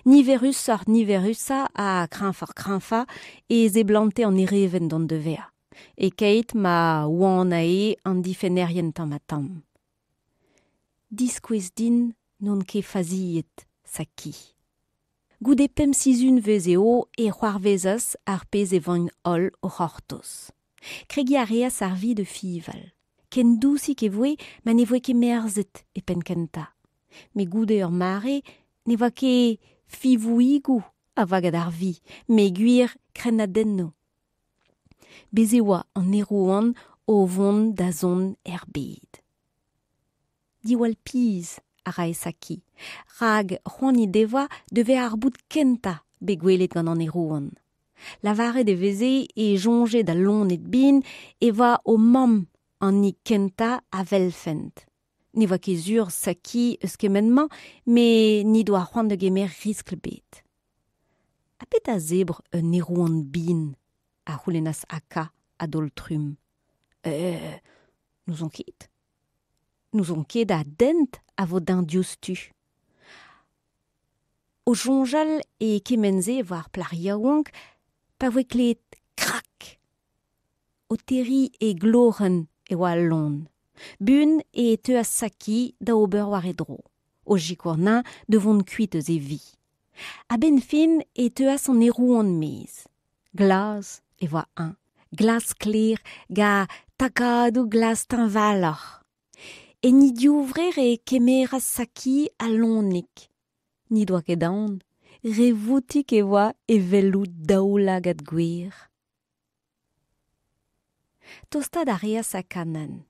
Niverusoc'h-niverusañ ha kreñvoc'h-kreñvañ e seblante an erevent dont da vezañ, e-keit ma wanae an difennerien tamm-ha-tamm. Diskouez din n'on ket faziet, Saki. Goude pemp sizhunvezh eo e c'hoarvezas ar pezh e voent holl o c'hortoz. Kregiñ a reas ar vi da fiñval. Ken dousik e voe ma ne voe ket merzet e penn-kentañ. Met goude ur mare ne oa ket fiñvoùigoù a oa gant ar vi, met gwir krennadennoù. Bez' e oa an aerouant o vont da zont er bed. Diwall pizh a rae Saki, rak c'hoant he devoa da vezañ ar boud kentañ bet gwelet gant an aerouant. Lavaret e veze e soñje d'al loened bihan e oa o mamm an hini kentañ a welfent. Ne oa ket sur Saki eus kement-mañ, met n'he doa c'hoant da gemer riskl ebet. Ha petra zebr un aerouant bihan ? a c'houlennas Aka a-daol-trumm. Euh, n'ouzon ket. N'ouzon ket ha dent a vo din diouzhtu. O soñjal e kement-se e voa ar plac'h yaouank pa voe klevet krak. O terriñ e glorenn e oa al loen. Buan e teuas Saki da ober war e dro, o sikour 'neñ da vont kuit eus e vi. A-benn fin e teuas an aerouant 'maez. Glas e oa-eñ, glas-sklaer gant takadoù glas teñvaloc'h. En he divrec'h e kemeras Saki al loenig. N'he doa ket aon, re voutik e oa e velloù daoulagad gwer. Tostaat a reas Akanan,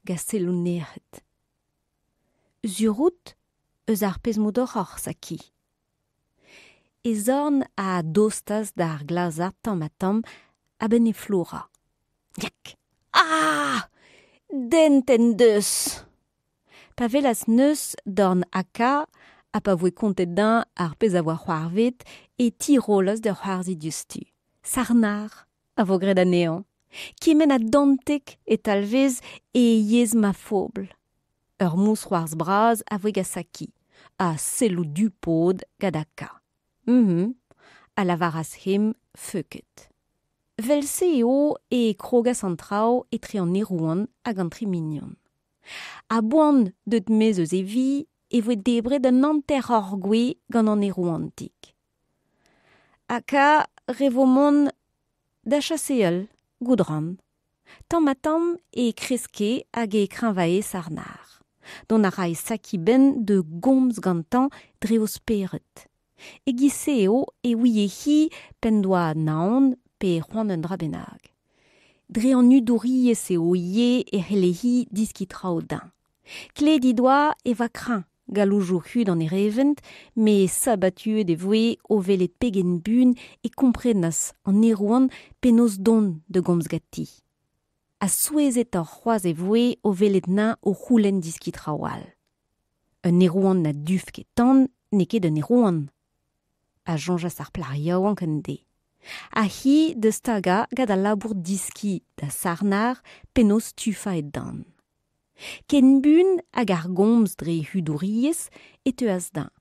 gant selloù nec'het. Sur out eus ar pezh m'o doc'hoc'h, Saki ? E zorn a dostas d'ar glazard tamm-ha-tamm a-benn e flourañ. Yak ! Ah ! Dent en deus ! Pa welas neuz dorn Aka ha pa voe kontet dezhañ ar pezh a oa c'hoarvezet e tirollas da c'hoarzhin diouzhtu. Sarnar a vo graet anezhañ. Kement ha dantek e talvez e yezh ma fobl. Ur mousc'hoarzh bras a voe gant Saki ha selloù du-pod gant Aka. Hum, a lavaras hemañ feuket. Vel-se eo e krogas an traoù etre an aerouant hag an tri mignon. A-boan deuet maez eus e vi e voe debret un hanter hoc'h-gouez gant an aerouantig. Ha ka re vo mont da chaseal, goût 'ran. Tamm-ha-tamm e kreske hag e kreñvae Sarnar. Dont a rae Saki 'benn da gomz gantañ dre o spered. E-giz-se eo e ouie-hi p'en doa naon pe c'hoant un dra bennak. Dre an hudouriezh eo ivez e c'helle-hi deskiñ traoù dezhañ. Klevet he doa e oa kreñv galloujoù hud an erevent, met sabatuet e voe o welet pegen buan e komprenas an aerouant penaos dont da gomz ganti. Ha souezhetoc'h c'hoazh e voe o welet 'neñ o c'houlenn deskiñ traoù all. Un aerouant na duf ket tan n'eo ket un aerouant, a soñjas ar plac'h yaouank un deiz. Ha hi da stagañ gant al labour deskiñ da Sarnar penaos tufañ e dan. Ken buan hag ar gomz dre hudouriezh e teuas dezhañ,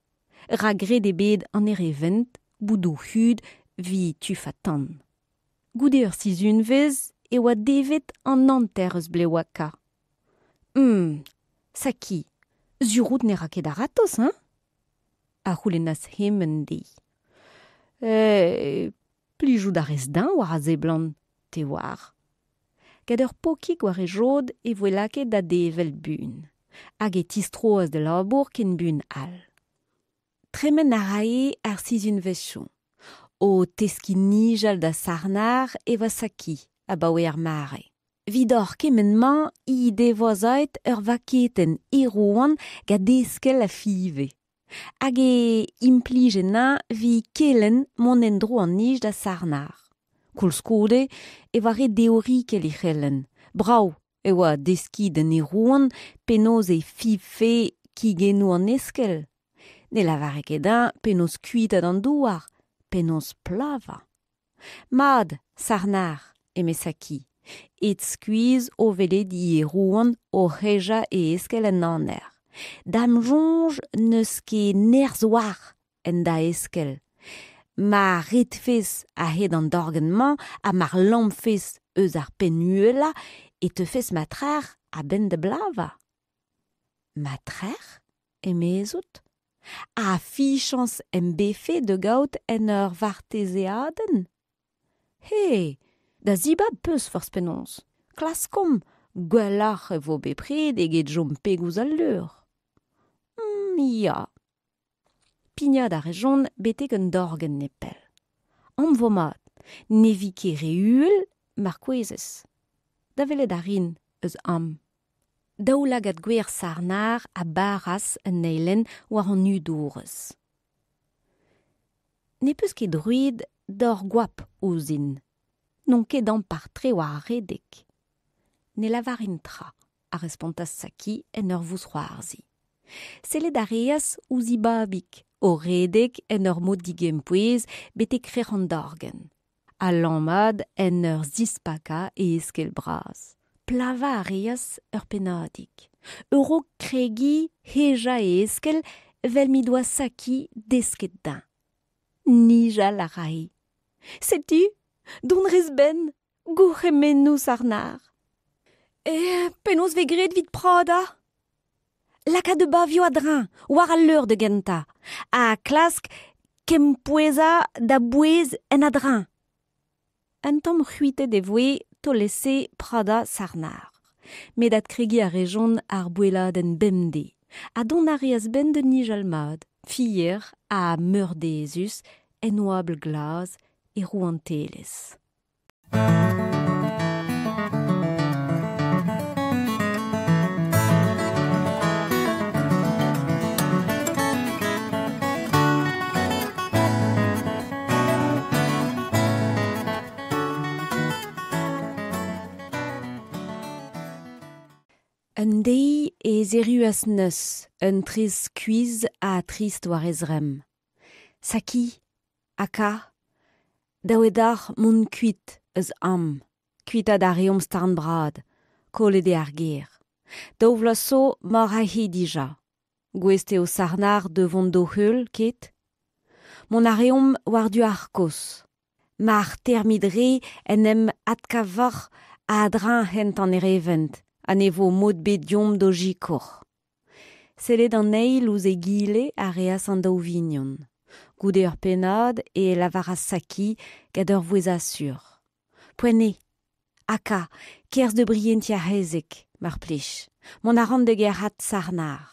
rak graet eo bet an erevent boudoù hud evit tufañ tan. Goude ur sizhunvezh e oa devet an hanter eus blev Aka. Hum, Saki, sur out ne ra ket a-ratozh, hein? a c'houlennas hemañ un deiz. Eh, plijout a rez din war a seblant, te 'oar. Gant ur pokig war e jod e voe lakaet da devel buan, hag e tistroas d'e labour ken buan all. Tremen a rae ar sizhunvezhioù o teskiñ nijal da Sarnar e oa Saki abaoe ar mare. Evidoc'h kement-mañ he devoa aet ur vaketenn aerouant gant eskell a fiñve. Hag e implije-eñ evit kelenn mont en-dro an nij da Sarnar. Koulskoude e oa re deorikel he c'helenn. Brav e oa deskiñ d'un aerouant penaos e fiñvfe kigennoù an eskell. Ne lavare ket dezhañ penaos kuitaat an douar, penaos plavañ. Mat, Sarnar, eme Saki, aet skuizh o welet he aerouant o hejañ e eskell en aner. Da'm soñj n'eus ket nerzh war en da eskell. Ma redfes a-hed an dorgenn-mañ ha mar lammfes eus ar penn uhelañ e teufes ma trec'h a-benn da blavañ. Ma trec'h, emezout? Ha fichañs em befe da gaout en ur vartezeadenn? He! Da zibab 'peus forzh penaos. Klaskomp, gwelloc'h e vo bepred eget chom peg ouzh al leur. Ya. Pignat a rejont betek un dorgenn nepell. Am vo mat, ne vi ket re uhel mar kouezhez. Da welet a rin eus am. Daoulagad gwer Sarnar a baras un eilenn war an hudourez. Ne peus ket droed d'ober goap ouzhin. N'on ket ampart-tre war ar redek. Ne lavarin tra, a respontas Saki en ur vousc'hoarzhiñ. Sellet a reas ouzh he babig o redek en ur mod digempouez betek krec'h an dorgenn. Ha lammat en ur zispakañ e eskell bras. Plavañ a reas ur pennadig. A-raok kregiñ hejañ e eskell 'vel m'he doa Saki desket dezhañ. Nijal a rae. Setu, dont 'rez 'benn, gourc'hemennoù Sarnar. Eh, penaos 'vez graet 'vit pradañ? Lakaat da bavioù a-dreñv, war al leur da gentañ, ha klask kempouezañ da bouez en a-dreñv. Un tamm c'hwitet e voe taol-esae pradañ Sarnar. Met adkregiñ a rejont ar boelladenn bemdez, ha dont a reas 'benn da nijal mat, fier ha meurdezus, en oabl glas e rouantelezh. Un deiz ez erruas neuz un tres skuizh ha trist war e zremm. Saki, Aka, dav eo deoc'h mont kuit eus Am. Kuitaat a reomp starn-bras, kollet eo ar gêr. Daou vloaz zo emaoc'h aze dija. Gouest eo Sarnar da vont d'ho heul, ket? Mont a reomp war-du Arcos. Mar termit re en em adkavoc'h a-dreñv hent an erevent ha ne vo mod ebet deomp d'ho sikour. Sellet an eil ouzh egile a reas an daou vignon. Goude ur pennad e lavaras Saki gant ur vouezh asur. Poent eo. Aka, kerzh da brientiñ ar c'hezeg, mar plij. Mont a ran da gerc'hat Sarnar.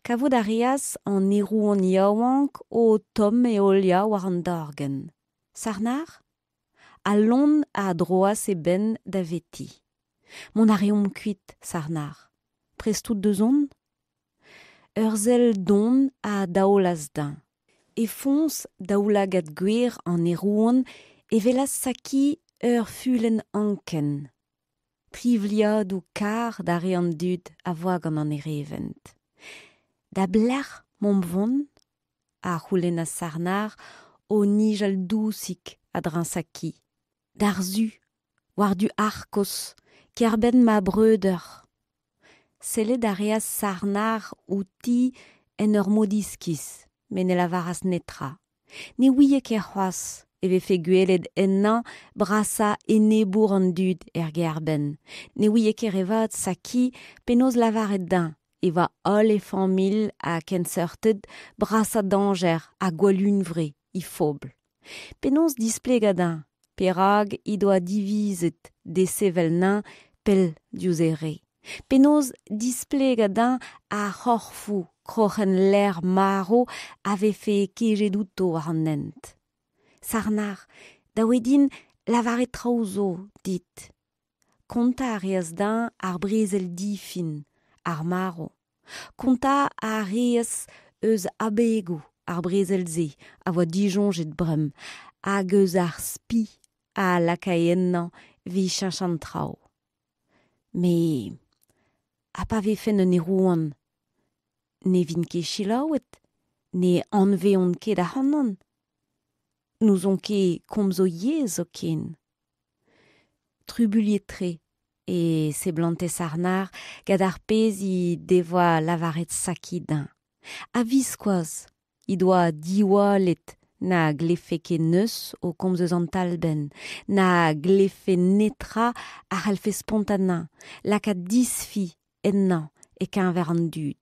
Kavout a reas an aerouant yaouank o tomm e heuliañ war an dorgenn. Sarnar? Al loen a droas e benn daveti. Mont a reomp kuit, Sarnar. Prest out da zont? Ur sell don a daolas dezhañ. E foñs daoulagad gwer an aerouant e welas Saki ur fulenn anken. Trivliadoù kar da re an dud a voa gant an erevent. Da belec'h 'maomp 'vont ? a c'houlennas Sarnar o nijal dousik a-dreñv Saki. D'ar su, war-du Arkos, kêr-benn ma breudeur. Sellet a reas Sarnar outi en ur mod iskis, met ne lavaras netra. Ne ouie ket c'hoazh e vefe gwelet ennañ brasañ enebour an dud er gêr-benn. Ne ouie ket re vat Saki penaos lavaret dezhañ e oa holl e familh ha kenseurted brasañ dañjer ha gwallhunvre he fobl. Penaos displegañ dezhañ perak he doa divizet desevel anezhañ pell diouzh e re? Penaos displegañ dezhañ ar c'horfoù kroc'hen ler marv a vefe kejet outo war an hent? Sarnar, dav eo din lavaret traoù zo dit. Kontañ a reas dezhañ ar brezel difin, ar marv. Kontañ a reas eus abegoù ar brezel-se a oa disoñjet bremañ hag eus ar spi a lakae ennañ evit cheñch an traoù. Met ha pa vefen un aerouant, ne vin ket selaouet, ne anavezont ket ac'hanon. N'ouzon ket komz o yezh zoken. Trubuilhet-tre e seblante Sarnar gant ar pezh he devoa lavaret Saki dezhañ. A-viskoazh he doa diwallet na glevfe ket neuz o komz eus an talbenn, na glevfe netra a c'hallfe spontañ anezhañ, lakaat disfi ennañ e-keñver an dud.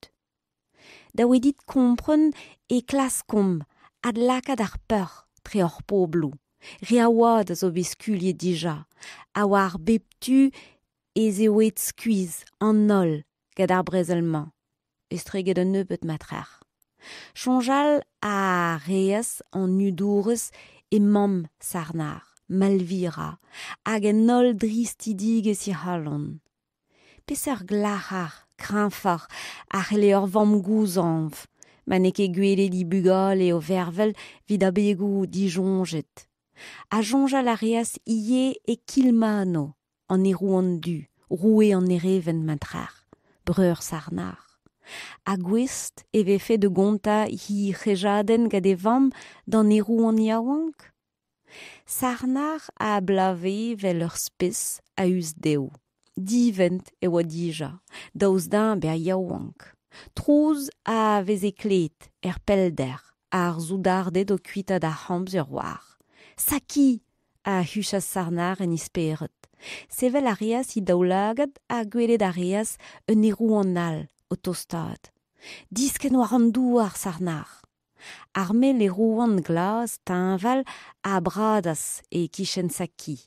Dav eo dit kompren e klaskomp adlakaat ar peoc'h tre hor pobloù. Re a wad a zo bet skuilhet dija, ha war bep tu ez eo aet skuizh an holl gant ar brezel-mañ, estreget un nebeud matrec'h. Soñjal a reas an hudourez e mamm Sarnar, Malvira, hag en holl dristidigezh he c'halon. Peseurt glac'har kreñfoc'h a c'helle ur vamm gouzañv ma n'eo ket gwelet he bugale o vervel evit abegoù disoñjet? Ha soñjal a reas ivez e Kilmano, an aerouant du, roue an erevent matrec'h, breur Sarnar. Ha gouest e vefe da gontañ he c'hejadenn gant e vamm d'an aerouant yaouank? Sarnar a blave 'vel ur spes a-us dezho. Divent e oa dija, daoust dezhañ bezañ yaouank. Trouz a veze klevet er pellder, ar soudarded o kuitaat ar c'hamp sur 'walc'h. Saki! a huchas Sarnar en he spered. Sevel a reas he daoulagad ha gwelet a reas un aerouant all o tostaat. Diskenn war an douar, Sarnar! Ar mell aerouant glas teñval a bradas e-kichen Saki.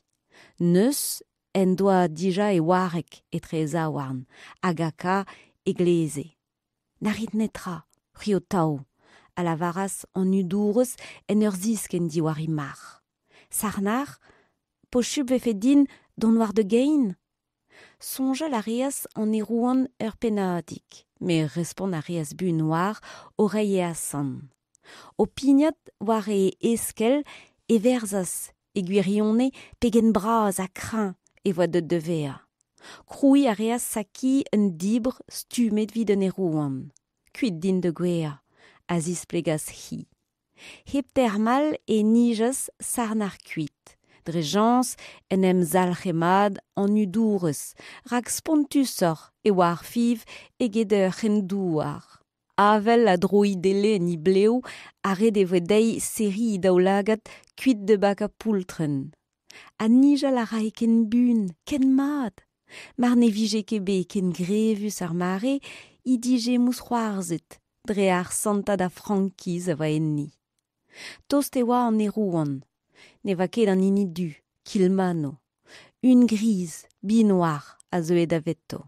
Neuz en doa dija e wareg etre e zaouarn hag aka e gleze. Na rit netra, c'hwi ho taou, a lavaras an hudourez en ur ziskenn diwar he marc'h. Sarnar, posupl 'vefe din dont war da gein ? Soñjal a reas an aerouant ur pennadig, met respont a reas buan war o reiñ e asant. O pignat war e eskell e verzas e gwirionez pegen bras ha kreñv e oa deuet da vezañ. Krouiñ a reas Saki un dibr stummet evit un aerouant. Kuit din da gouezhañ, a zisplegas-hi. Hep termal e nijas Sarnar kuit. Dre chañs en em zalc'he mat an hudourez, rak spontusoc'h e oa ar fiñv eget ur c'hren-douar. avel a droidelle en he blev ha ret e voe dezhi serriñ he daoulagad kuit da bakañ poultrenn. Ha nijal a rae ken buan, ken mat! Mar ne vije ket bet ken grevus ar mare he dije mousc'hoarzhet dre ar santad a frankiz a oa enni. Tost e oa an aerouant. Ne oa ket an hini du, Kilmano. Un griz, Binoir, a zeue daveto.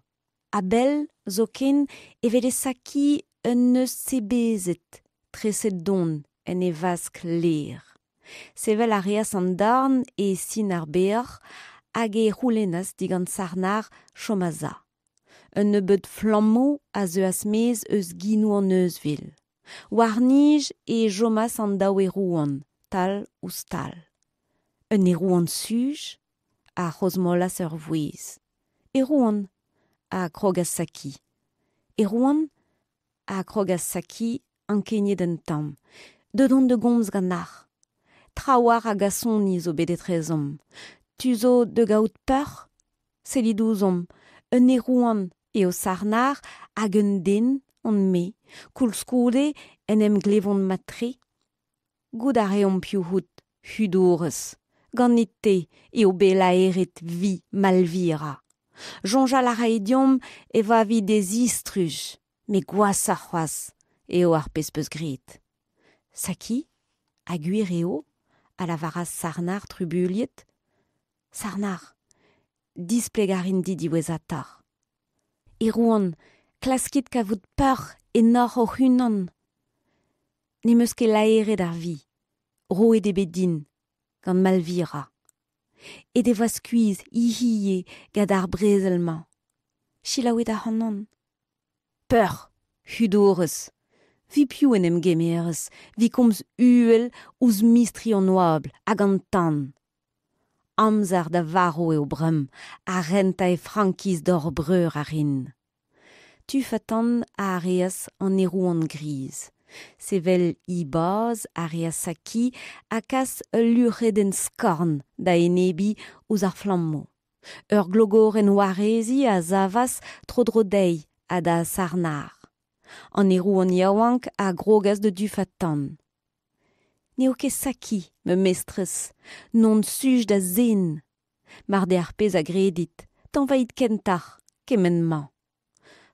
A-bell zoken e wele Saki un neuz sebezet, treset don en e vaskl lêr. Sevel a reas an dorn e sin ar beoc'h hag e c'houlennas digant Sarnar chom a-za. Un nebeud flammoù a zeuas maez eus genoù an euzhvil. War-nij e chomas an daou aerouant, tal ouzh tal. Un aerouant suj? a c'hrozmolas ur vouezh. Aerouant, a krogas Saki. Aerouant? a krogas Saki, ankeniet un tamm. Deut on da gomz ganeoc'h. Trawalc'h a gasoni zo bet etrezomp. Tu zo da gaout peoc'h? Sellit ouzhomp, un aerouant eo Sarnar hag un den on-me. Koulskoude en em glevont mat-tre. Goût a reomp piv out, hudourez. Ganit-te eo bet laeret vi Malvira. Soñjal a rae deomp e oa evit e zistruj, met gwashoc'h c'hoazh eo ar pezh 'peus graet. Saki, ha gwir eo? a lavaras Sarnar trubuilhet. Sarnar, displeg a rin dit diwezhatoc'h. Erwan, klaskit kavout peoc'h ennoc'h hoc'h-unan. N'em eus ket laeret ar vi, roet eo bet din gant Malvira. He devoa skuizh hiziv gant ar brezel-mañ. Selaouit ac'hanon. Peoc'h, hudourez. Vi piv en em gemerez, vi komz uhel ouzh mistri an oabl hag an tan. Amzer da varv eo bremañ ha rentañ e frankiz d'hor breur a rin. Tufatan a reas an aerouant griz. Sevel he bazh a reas Saki ha kas ul luc'hedenn skorn da enebiñ ouzh ar flammoù. Ur glogorenn wareziñ a savas tro-dro dezhi ha da Sarnar. An aerouant yaouank a grogas da dufañ tan. N'eo ket Saki, ma mestrez, n'on suj da zen. Mar d'eo ar pezh a gredit, tañvait kentoc'h kement-mañ.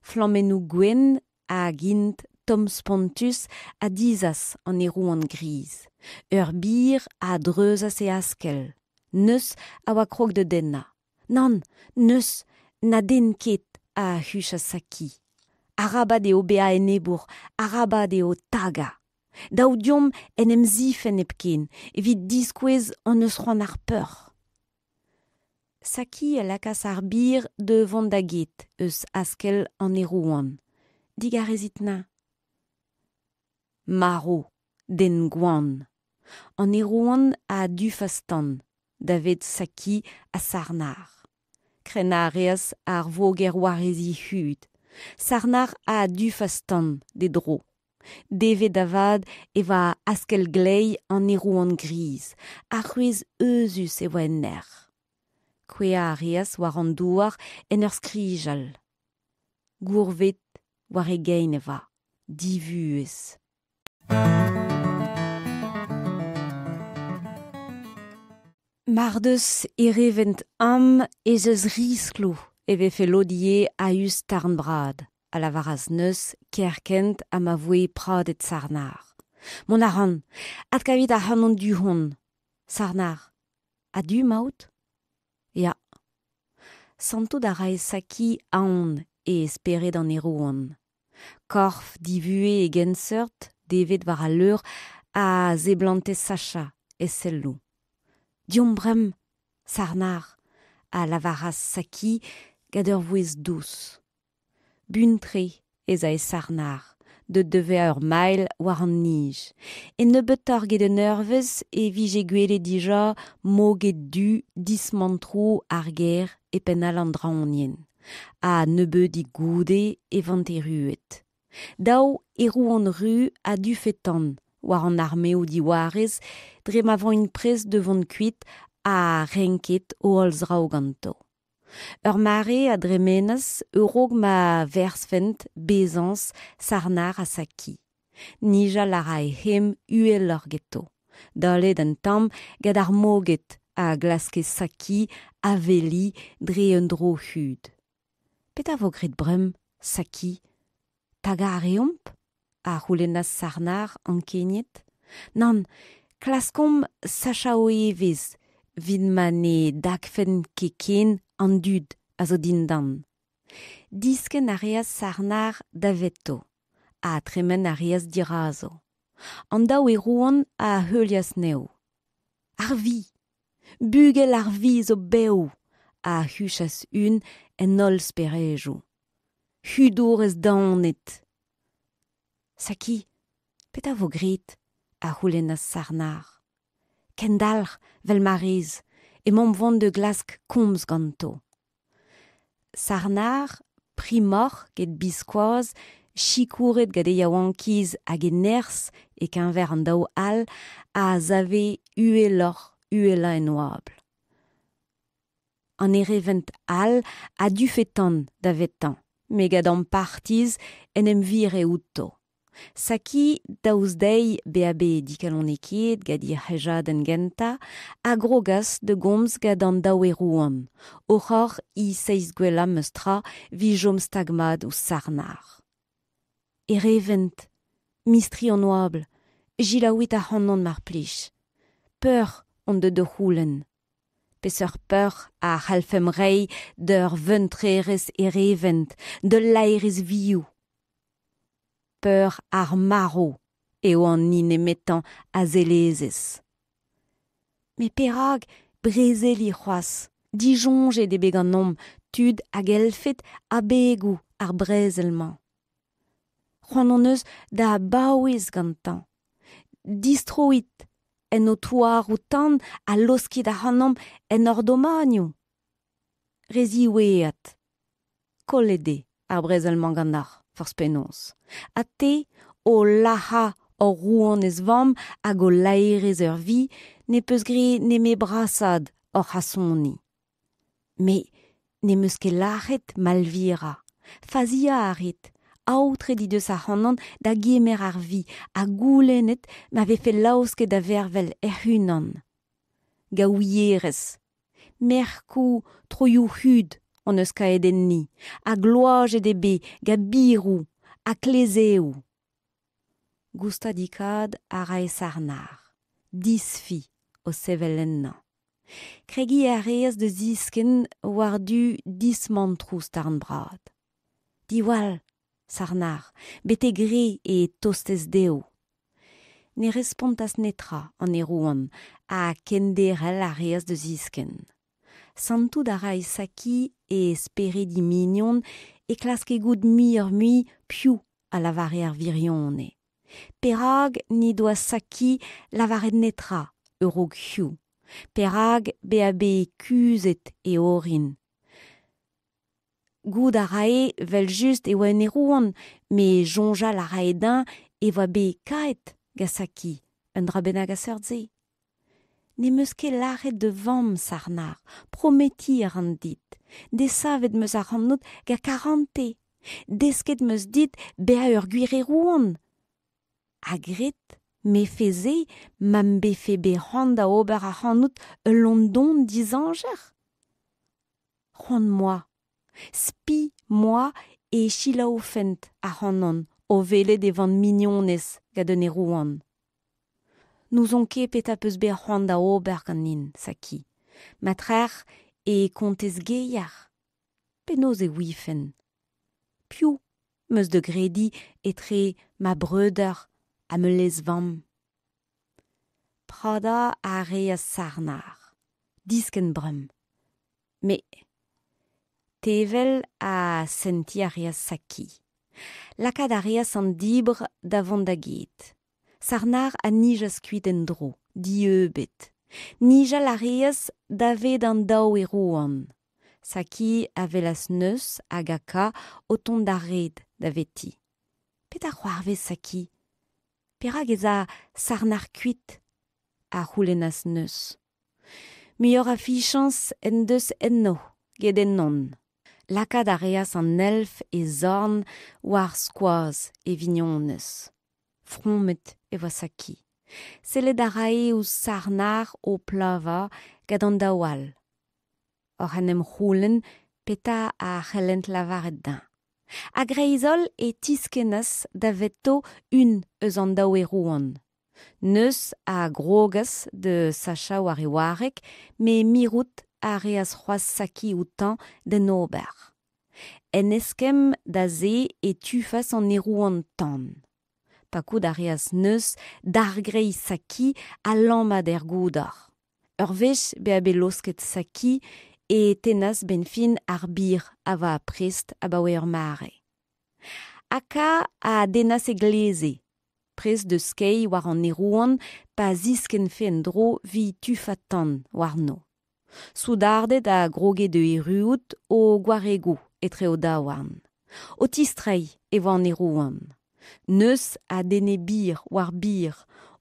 Flammennoù gwenn hag int tomm-spontus a dizhas an aerouant griz. Ur bir a dreuzas e askell. Neuz a oa krog da dennañ. Nann, n'eus, na den ket, a huchas Saki. Arabat eo bezañ enebour, arabat eo tagañ. Dav deomp en em zifenn hepken evit diskouez hon eus c'hoant ar peoc'h. Saki a lakaas ar bir da vont da get eus askell an aerouant. Digarezit-eñ. Marv, den gwan. An aerouant a dufas tan davet Saki ha Sarnar. Krennañ a reas ar voger wareziñ hud. Sarnar a dufas tan d'e dro. Devet avat e oa askell gleiz an aerouant griz, ha c'hwezh euzhus e oa en nec'h. Kouezhañ a reas war an douar en ur skrijal. Gourvet war e gein e oa, divuhez. Mar deus erevent am ez eus riskloù e vefe lod ivez a-us Tarn-Brad. a lavaras neuz kerkent ha ma voe pradet Sarnar. Mont a ran, adkavit ac'hanon du-hont. Sarnar, a-du 'maout? Ya. Santout a rae Saki aon e spered an aerouant. Korf divuhez e genseurt, devet war al leur, a seblante sachañ e selloù. Deomp bremañ, Sarnar, a lavaras Saki gant ur vouezh dous. Buan-tre ez ae Sarnar, deut da vezañ ur mailh war an nij. E nebeutoc'h get un eurvezh e vije gwelet dija moged du dismantroù ar gêr e penn all an draoñienn. Ha nebeudig goude e vent erruet. Dav aerouant ru ha du-fetan war an armeoù diwarez dre ma voint prest da vont kuit ha renket o holl zraoù ganto. Ur mare a dremenas a-raok ma verzfent bezañs Sarnar ha Saki. Nijal a rae hemm uheloc'h ganto, dallet un tamm gant ar moged a glaske Saki aveliñ dre un dro-hud. Petra 'vo graet bremañ, Saki? Tagañ a reomp ? a c'houlennas Sarnar ankeniet. Nann, klaskomp sachañ o evezh evit ma ne dagfent ket ken an dud a zo dindan. Diskenn a reas Sarnar daveto ha tremen a reas dirazo. An daou aerouant a heulias anezho. Ar vi ! Bugel ar vi zo bev ! a huchas un en holl sperejoù. Hudourez daonet ! Saki, petra 'vo graet ? a c'houlennas Sarnar. Kendalc'h 'vel ma rez, emaomp 'vont da glask komz ganto. Sarnar, primoc'h get biskoazh, sikouret gant e yaouankiz hag e nerzh e-keñver an daou all, a save uheloc'h-uhelañ en oabl. An erevent all a dufe tan davetañ, met gant ampartiz en em vire outo. Saki, daoust dezhi bezañ bet dikalonekaet gant he c'hejadenn gentañ, a grogas da gomz gant an daou aerouant, oc'h ober he seizh gwellañ memes tra evit chom stag-mat ouzh Sarnar. Erevent, mistri an oabl, selaouit ac'hanon mar plij. Peur on deut da c'houlenn. Peseurt peoc'h a c'hallfemp reiñ d'ur vuntrerez erevent, d'ul laerez vioù ? Peur ar marv eo an hini nemetañ a zellezez. Met perak brezeliñ c'hoazh ? Disoñjet eo bet ganeomp tud hag elfed abegoù ar brezel-mañ. C'hoant hon eus da baouez gantañ. Distroit en ho touaroù-tan ha laoskit ac'hanomp en hor domanioù. Re ziwezhat. Kollet eo ar brezel-mañ ganeoc'h, forzh penaos. Ha te, o lazhañ hor rouanez-vamm hag o laerezh ur vi, ne peus graet nemet brasaat hor c'hasoni. Me n'em eus ket lâret Malvira. Faziañ a rit. Aotret he deus ac'hanon da gemer ar vi ha goulennet ma vefe laosket da vervel hec'h-unan. Gaouierez. Merkoù troioù-hud hon eus kaet enni ha gloazet eo bet gant biroù ha klezeoù. Goustadikaat a rae Sarnar, disfi o sevel ennañ. Kregiñ a reas da ziskenn war-du dismantroù Starnbrad. Diwall, Sarnar, betek re e tostez dezho. Ne respontas netra an aerouant ha kenderc'hel a reas da ziskenn. Santout a rae Saki e spered he mignon e klaske goût muioc'h-mui piv a lavare ar wirionez. Perak n'he doa Saki lavaret netra a-raok hiziv ? Perak bezañ bet kuzhet e orin ? Goût a rae evel-just e oa un aerouant met soñjal a rae dezhañ e oa bet kaeet gant Saki un dra bennak a seurt-se. N'em eus ket lâret da vamm, Sarnar, prometiñ a ran dit. Desavet 'm eus ac'hanout gant karantez. Desket 'm eus dit bezañ ur gwir aerouant. Ha graet 'mefe se ma 'm befe bet c'hoant da ober ac'hanout ul loen don dizañjer ? C'hoant 'm boa, spi 'm boa e selaoufent ac'hanon o welet e oan mignonez gant un aerouant. N'ouzon ket petra 'peus bet c'hoant da ober ganin, Saki. Ma trec'h e kontez geier. Penaos e ouifen ? Piv 'm eus da grediñ etre ma breudeur ha ma lez-vamm ? Pradañ a reas Sarnar. Diskenn bremañ. Met tevel ha sentiñ a reas Saki. Lakaat a reas an dibr da vont da get. Sarnar a nijas kuit en-dro, dieubet. Nijal a reas davet an daou aerouant. Saki a welas Neuz hag Aka o tont d'ar red daveti. Petra c'hoarvez, Saki ? Perak ez a Sarnar kuit ? a c'houlennas Neuz. Muioc'h a fichañs en deus enno get ennon. Lakaat a reas an elf e zorn war skoaz e vignonez. Fromet e oa Saki. Sellet a rae ouzh Sarnar o plavañ gant an daou all, oc'h en em c'houlenn petra a c'hellent lavaret dezhañ. A-greiz-holl e tiskennas daveto un eus an daou aerouant. Neuz a grogas da sachañ war e wareg met mirout a reas c'hoazh Saki outañ d'en ober. En eskemm da se e tufas an aerouant tan. Pakout a reas neuz dargreiz Saki ha lammat er goudor. Ur wech bezañ bet laosket Saki e tennas 'benn fin ar bir a oa prest abaoe ur mare. Aka a dennas e gleze, prest da skeiñ war an aerouant pa ziskennfe en-dro 'vit tufañ tan warno. Soudarded a groge da erruout o gwaregoù etre o daouarn. O tistreiñ e oa an aerouant. Neuz a denne bir war bir,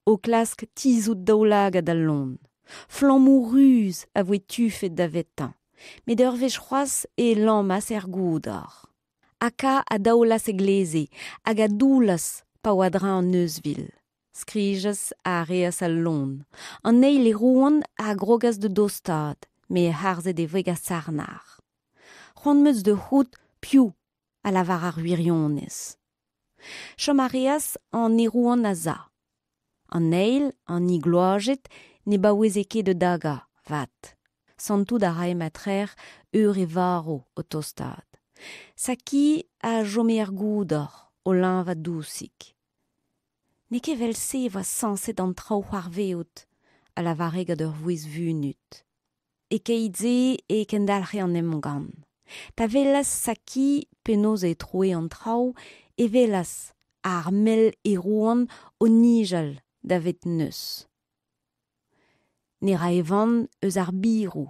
o klask tizhout daoulagad al loen. Flammoù ruz a voe tufet davetañ, met ur wech c'hoazh e lammas er goudor. Aka a daolas e gleze hag a doullas pa oa a-dreñv an euzhvil. Skrijas a reas al loen. An eil aerouant a grogas da dostaat, met harzet e voe gant Sarnar. C'hoant 'm eus da c'hoût piv a lavar ar wirionez. Chom a reas an aerouant a-za. An eil, an hini gloazet, ne baoueze ket da dagañ, 'vat. Santout a rae matrec'h eur e varv o tostaat. Saki a chome er goudor, o leñvañ dousik. N'eo ket evel-se e oa sañset an traoù c'hoarvezout, a lavare gant ur vouezh vunut. E-keit-se e kendalc'he an emgann. Pa welas Saki penaos e troe an traoù e welas ar mell aerouant o nijal davet neuz. Ne rae van eus ar biroù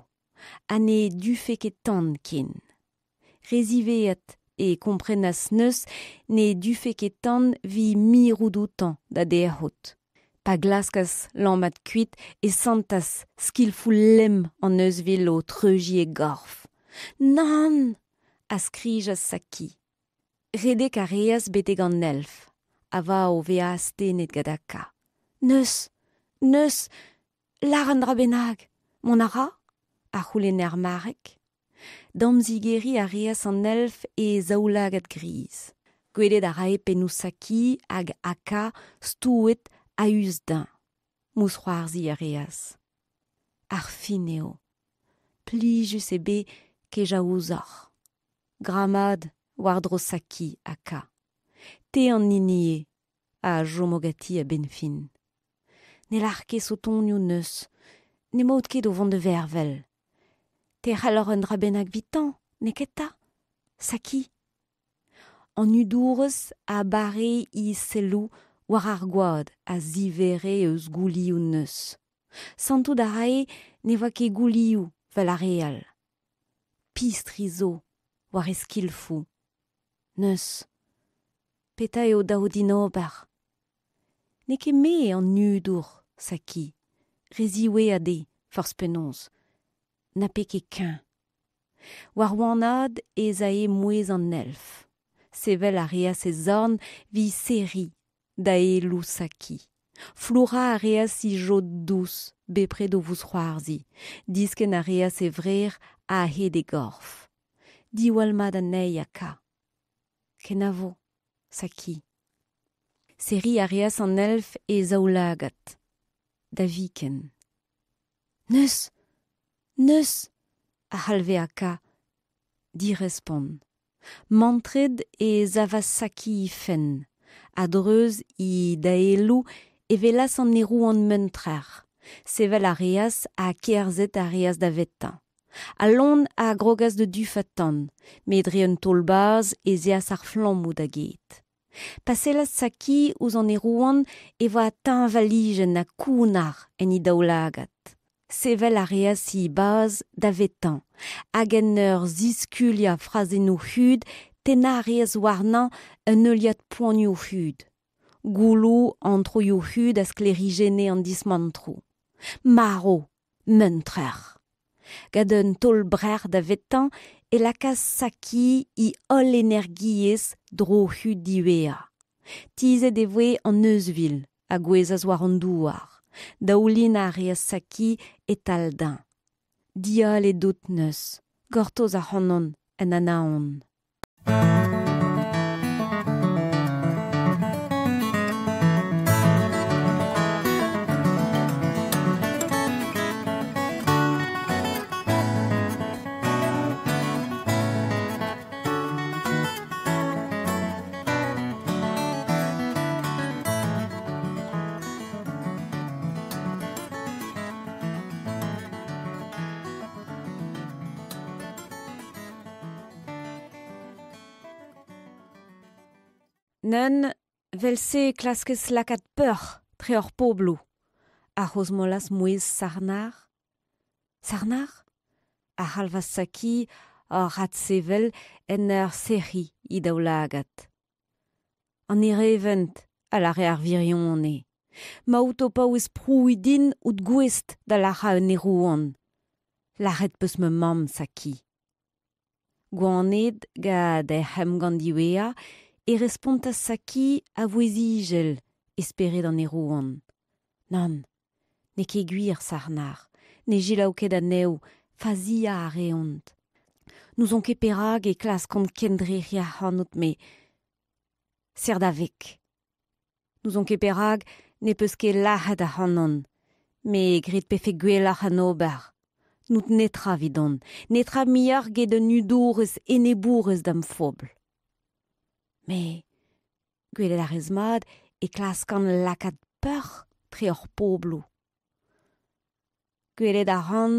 ha ne dufe ket tan ken. Re ziwezhat e komprenas neuz ne dufe ket tan evit mirout outañ da derc'hout. Pa glaskas lammat kuit e santas skilfoù lemm an euzhvil o treuziñ e gorf. Nann! a skrijas Saki. Redek a reas betek an elf, a oa o vezañ astennet gant Aka. Neuz! Neuz! Lâr un dra bennak! Mont a ra? a c'houlenne ar marc'heg. Damzigeriñ a reas an elf e zaoulagad griz. Gwelet a rae pennoù Saki hag Aka stouet a-us dezhañ. Mousc'hoarzhiñ a reas. Ar fin eo. Plijus eo bet kejañ ouzhoc'h. Gra mat war-dro Saki Aka. Te an hini eo a chomo ganti a-benn fin. Ne lâr ket sotonioù neuz. N'emaout ket o vont da vervel. Te c'hall ober un dra bennak 'vitañ, n'eo ket 'ta ? Saki. An hudourez a bare he selloù war ar gwad a zivere eus goulioù neuz. Santout a rae ne oa ket goulioù 'vel ar re all. Pistri zo war e skilfoù. Neuz. Petra eo dav din ober ? N'eo ket me an hudour, Saki. Re ziwezhat eo, forzh penaos. Na pe ket kuñv. War wanaat ez ae mouezh an elf. Sevel a reas e zorn evit serriñ daeloù Saki. Flourañ a reas he jod dous bepred o vousc'hoarzhiñ. Diskenn a reas e vrec'h a-hed e gorf. Diwall mat anezhi Aka. Kenavo, Saki. Serriñ a reas an elf e zaoulagad. Da viken. Neuz! Neuz! a c'halve Aka, direspont. Mantret e savas Saki he fenn. A-dreuz he daeloù e welas an aerouant muntrer. Sevel a reas ha kerzhet a reas davetañ. Al loen a grogas da dufañ tan, met dre un taol-bazh ez eas ar flammoù da get. Pa sellas Saki ouzh an aerouant e oa teñvalijenn ha kounnar en he daoulagad. Sevel a reas he bazh davetañ hag en ur ziskuliañ frazennoù hud tennañ a reas warnañ un heuliad poanioù hud. Gouloù an troioù hud a sklêrijenne an dismantroù. Marv, muntrer. Gant un taol brec'h davetañ e lakaas Saki he holl energiezh dro-hud diwezhañ. Tizhet e voe an euzhvil a gouezhas war an douar. Daoulinañ a reas Saki e-tal dezhañ. Dialet out neuze, gortoz ac'hanon en Anaon. Neu'n, 'vel-se e klaskez lakaat peoc'h 'tre hor pobloù, a c'hrozmolas mouezh Sarnar. Sarnar ? a c'halvas Saki oc'h adsevel en ur sec'hiñ he daoulagad. An erevent, a lâre ar wirionez. 'Maout o paouez prouiñ din out gouest da lazhañ un aerouant. Lazhet 'peus ma mamm, Saki. Gwanet gant hec'h emgann diwezhañ e respontas Saki a vouezh ijel e spered an aerouant. Nann, n'eo ket gwir, Sarnar, ne selaou ket anezho, faziañ a reont. N'ouzon ket perak e klaskont kendrec'hiñ ac'hanout met serr da veg. N'ouzon ket perak ne peus ket lazhet ac'hanon, met graet 'pefe gwelloc'h an ober. N'out netra evidon, netra muioc'h 'get un hudourez enebourez da'm fobl. Met gwelet a rez mat e klaskan lakaat peoc'h tre hor pobloù. Gwelet a ran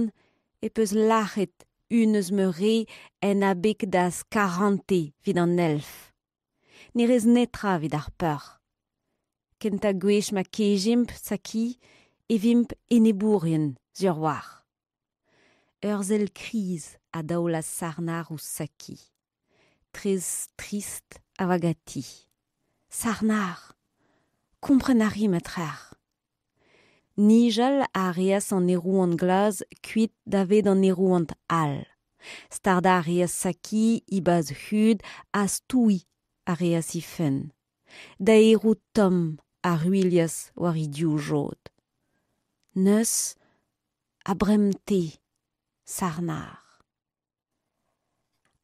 e peus lazhet un eus ma re en abeg da'z karantez evit an elf. Ne rez netra evit ar peoc'h. Kentañ gwech ma kejimp, Saki, e vimp enebourien, sur 'walc'h. Ur sell kriz a daolas Sarnar ouzh Saki. Tres trist a oa ganti. Sarnar ! Kompren a ri ma trec'h. Nijal a reas an aerouant glas kuit davet an aerouant all. Stardañ a reas Saki he bazh hud ha stouiñ a reas he fenn. Daeroù tomm a ruilhas war he divjod. Neuze a brem-te, Sarnar.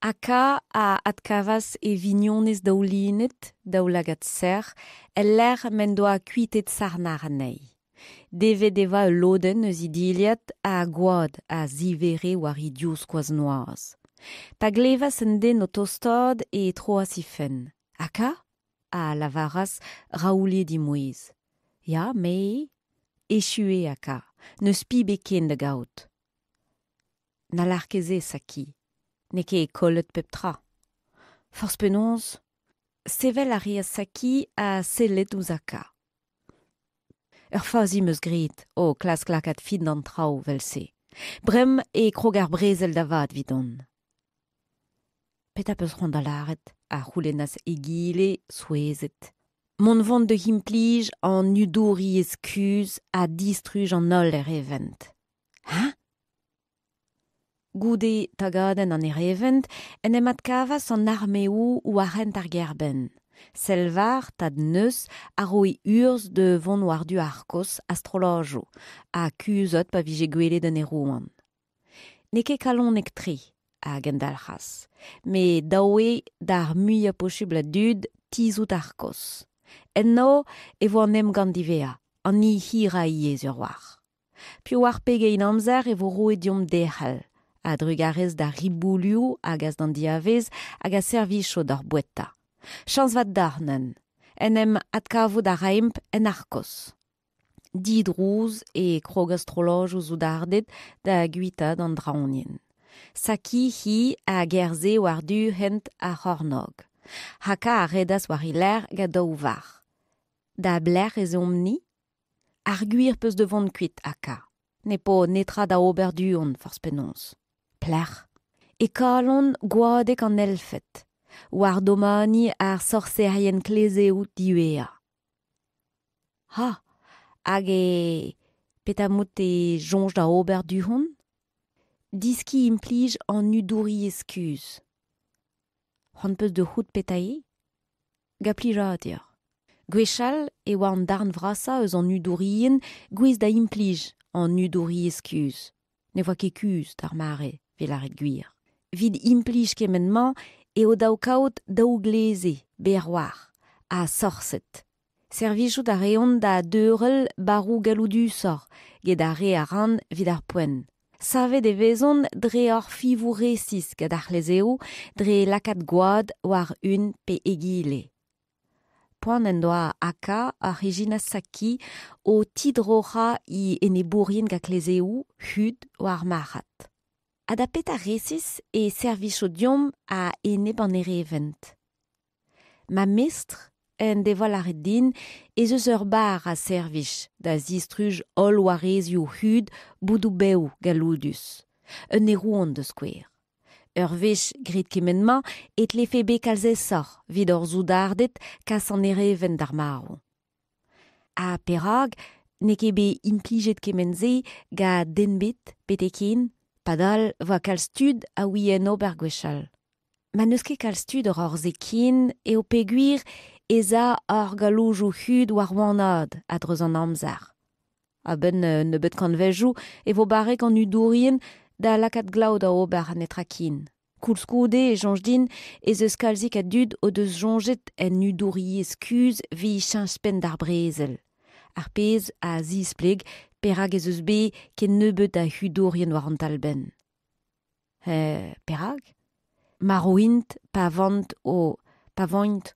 Aka a adkavas e vignonez daoulinet, daoulagad serr, el lec'h m'en doa kuitaet Sarnar anezhi. Devet e oa ul lodenn eus he dilhad ha gwad a zivere war he divskoaz noazh. Pa glevas un den o tostaat e troas he fenn. Aka ? a lavaras raouliet he mouezh. Ya, me eo. Echu eo Aka, n'eus spi ebet ken da gaout. Na lâr ket se, Saki. N'eo ket kollet pep tra. Forzh penaos, sevel a reas Saki ha sellet ouzh Aka. Ur fazi 'm eus graet o klask lakaat fin d'an traoù 'vel-se. Bremañ e krog ar brezel da vat evidon. Petra 'peus c'hoant da lâret ? a c'houlennas egile souezhet. Mont 'vont da implij an hudouriezh kuzh ha distruj an holl erevent. Hañ ? Goude tagadenn an erevent en em adkavas an armeoù war hent ar gêr-benn. Selvar, tad Neuz, a roe urzh da vont war-du Arcos a-strollajoù ha kuzhat pa vije gwelet un aerouant. N'eo ket kalonek-tre, a gendalc'has, met dav eo d'ar muiañ posubl a dud tizhout Arcos. Enno e vo an emgann diwezhañ, an hini hirañ ivez sur 'walc'h. Piv 'oar pegeit amzer e vo roet deomp derc'hel, a-drugarez d'ar riboulioù a gas d'an diavez hag a servijo d'hor boueta. Chañs vat deoc'h neuze. En em adkavout a raimp en Arcos. Didrouz e krogas strollajoù soudarded da guitaat an draoñienn. Saki, hi, a gerzhe war-du hent ar c'hornôg. Haka a redas war he lerc'h gant daou varc'h. Da belec'h ez eomp-ni ? Ar gwir 'peus da vont kuit, Aka. Ne po netra da ober du-hont, forzh penaos. Pelec'h ? E kalon gwadek an elfed, war domani ar sorserien klezeoù diwezhañ. Ha, hag e petra 'mout e soñj da ober du-hont ? Diskiñ implij an hudouriezh kuzh. C'hoant 'peus da c'hoût petra eo? Gant plijadur. Gwechall e oa an darn vrasañ eus an hudourien gouest da implij an hudouriezh kuzh. Ne oa ket kuzh d'ar mare, evit lâret gwir. Evit implij kement-mañ eo dav kaout daou gleze berr-war ha sorset. Servijout a reont da deurel barroù galloudusoc'h get ar re a ran evit ar poent. Savet e vezont dre ur fiñvoù resis gant ar c'hlezeoù dre lakaat gwad war un pe egile. Poan en doa Aka oc'h ijinañ Saki o tidroc'hañ e enebourien gant klezeoù hud war ar marc'had. Ha da petra resis e servijo deomp a-enep an erevent? Ma mestr en devoa lâret din ez eus ur barr a servij da zistruj holl warezioù hud boudoù bev galloudus. Un aerouant da skouer. Ur wech graet kement-mañ e tlefe bet kalz aesoc'h evit hor soudarded kas an erevent d'ar marv. Ha perak n'eo ket bet implijet kement-se gant den ebet betek-hen padal 'voa kalz tud a ouie en ober gwechall. Ma n'eus ket kalz tud oc'h se ken eo peogwir ez a ar galloujoù hud war wanaat a-dreuz an amzer. A-benn un nebeud kantvejoù e vo barrek an hudourien da lakaat glav da ober ha netra ken. Koulskoude e soñj din ez eus kalzik a dud o deus soñjet en hudouriezh kuzh evit cheñch penn d'ar brezel. Ar pezh a zispleg perak ez eus bet ken nebeut a hudourien war an talbenn. Perak? Marv int pa vant o pa voint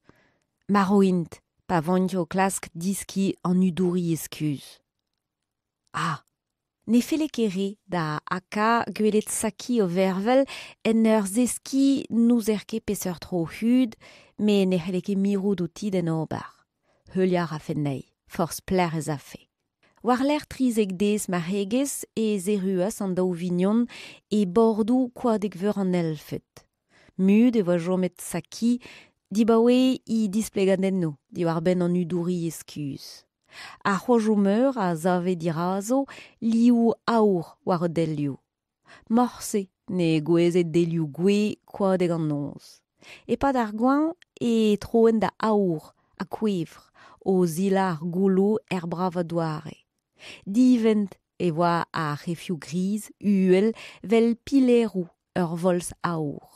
marv int pa voint o klask diskiñ an hudouriezh kuzh. Ah! Ne felle ket re da Aka gwelet Saki o vervel en ur zeskiñ n'ouzer ket peseurt tro hud, met ne c'helle ket mirout outi d'en ober. Heuliañ a rafe anezhi, forzh pelec'h ez afe. War-lerc'h 13 deiz marc'hegezh ez erruas an daou vignon e bordoù Koadeg-Veur an Elfed. Mut e oa chomet Saki dibaoe he displegadennoù diwar-benn an hudouriezh kuzh. Ar c'hoajoù-meur a save dirazo liv aour war o delioù. Morse ne gouezhe delioù gouez koadeg an noz. E-pad ar goañv e troent da aour ha kouevr o zilañ ar gouloù er bravañ doare. Divent e oa ar c'hefioù griz uhel 'vel pileroù ur volz aour.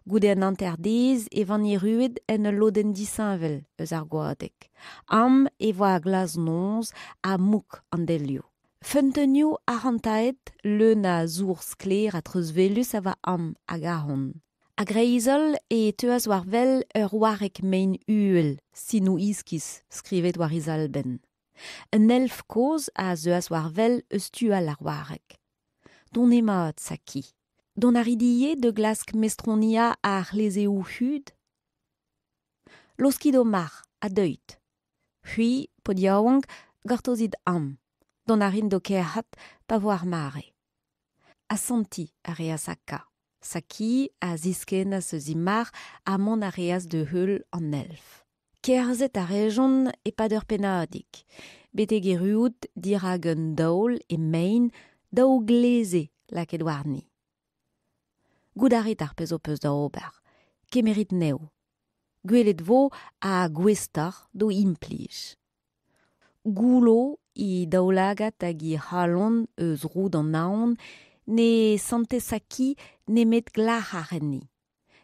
Goude an hanter-deiz e van erruet en ul lodenn disheñvel eus ar goadeg. Am e voa glas-noz ha mouk an delioù. Feunteunioù arc'hantaet leun a zour sklaer ha treuzwelus a oa am hag ahont. A-greiz-holl e teuas war wel ur wareg mein uhel, sinoù iskis skrivet war he zalbenn. Un elf kozh a zeuas war wel eus tu all ar wareg. Donemat, Saki. Dont a rit ivez da glask mestroniañ ar c'hlezeoù hud? Laoskit ho marc'h ha deuit. C'hwi, paotr yaouank, gortozit am. Dont a rin d'ho kerc'hat pa vo ar mare. Asantiñ a reas Aka. Saki a ziskennas eus he marc'h ha mont a reas da heul an elf. Kerzhet a rejont e-pad ur pennadig, betek erruout dirak un daol e mein daou gleze lakaet warni. Goût a rit ar pezh ho peus da ober, kemerit anezho. Gwelet 'vo ha gouestoc'h d'o implij. Goullo he daoulagad hag he c'halon eus roud an aon ne sante Saki nemet glac'har enni.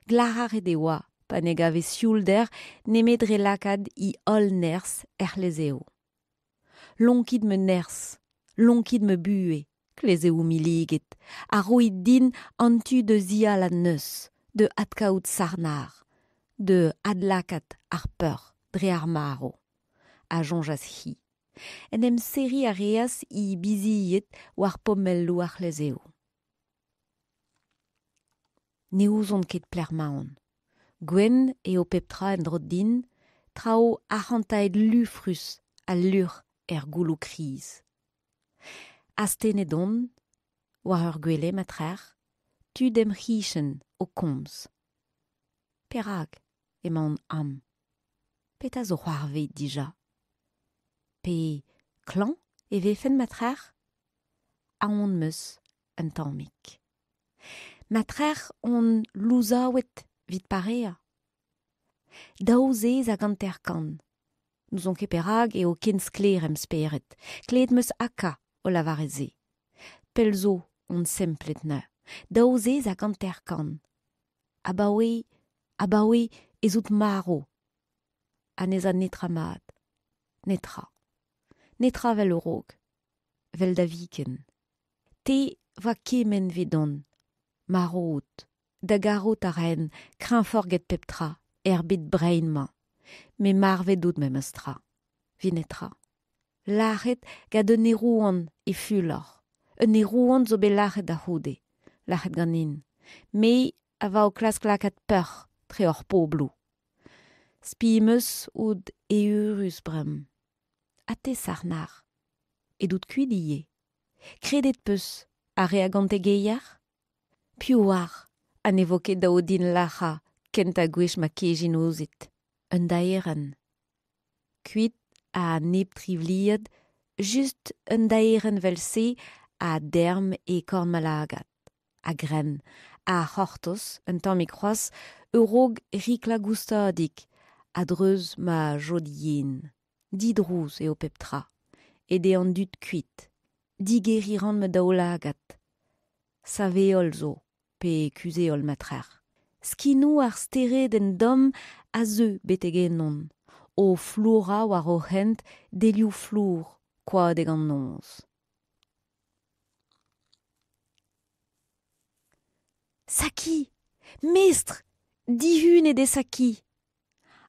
Glac'haret e oa pa ne gave sioulder nemet dre lakaat he holl nerzh er c'hlezeoù. Lonkit ma nerzh, lonkit ma buhez, klezeoù milliget, ha roit din an tu da zialañ neuz, da adkaout Sarnar, da adlakaat ar peoc'h dre ar marv. A soñjas-hi. En em serriñ a reas he bizied war pommelloù ar c'hlezeoù. Ne ouzon ket pelec'h 'maon. Gwenn eo pep tra en-dro din, traoù arc'hantaet lufrus ha luc'h er gouloù kriz. Astennet on, war ur gwele ma trec'h, tud em c'hichen o komz. Perak emaon amañ? Petra zo c'hoarvezet dija? Pe klañv e vefen ma trec'h? Aon 'm eus un tammig. Ma trec'h on louzaouet 'vit pareañ. Daou zez hag 50. N'ouzon ket perak eo ken sklaer em spered. Klevet 'm eus Aka o lavaret se. Pell zo on semplet neuze. Daou zez hag 50. Abaoe, abaoe ez out marv. Ha n'ez a netra mat. Netra. Netra 'vel a-raok. 'Vel da viken. Te 'voa kement 'vidon. Marv out. Da garout a raen kreñfoc'h 'get pep tra er bed brein-mañ. Met marvet out memes tra. 'Vit netra. Lac'het gant un aerouant e fulor. Un aerouant zo bet lac'het da c'houde. Lac'het ganin. Me a oa o klask lakaat peoc'h tre hor pobloù. Spi 'm eus out eürus bremañ. Ha te, Sarnar, edout kuit ivez. Kredet 'peus ar re a gante geier? Piv 'oar ha ne vo ket dav din lac'hañ kentañ gwech ma kejin ouzhit. Un daerenn. Kuit a nep trivliad, just un daerenn 'vel-se a derm e korn ma lagad. A-grenn, a c'hortoz un tammig c'hoazh a-raok riklañ goustadik a-dreuz ma jod yen. Didrouz eo pep tra. Aet eo an dud kuit. Digeriñ 'ran ma daoulagad. Sav-heol zo, pe kuzh-heol ma trec'h. Skinoù ar steredenn domm a zeu betek ennon, o flourañ war o hent delioù flour koadeg an noz. Saki! Mestr! Dihunet eo Saki!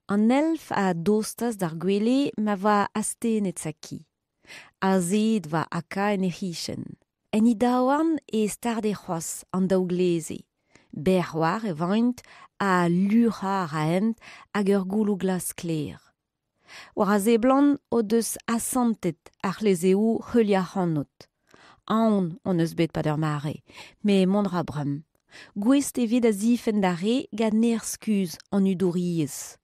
An elf a dostas d'ar gwele ma oa astennet Saki. Azeet oa Aka en he c'hichen. En he daouarn e starde c'hoazh an daou gleze. Berr war e vaint ha luc'hañ a raent hag ur gouloù glas-sklaer. War a seblant o deus asantet ar c'hlezeoù heuliañ ac'hanout. Aon hon eus bet 'pad ur mare, met mont a ra bremañ. Gouest e vez da zifenn d'ar re gant nerzh kuzh an hudouriezh.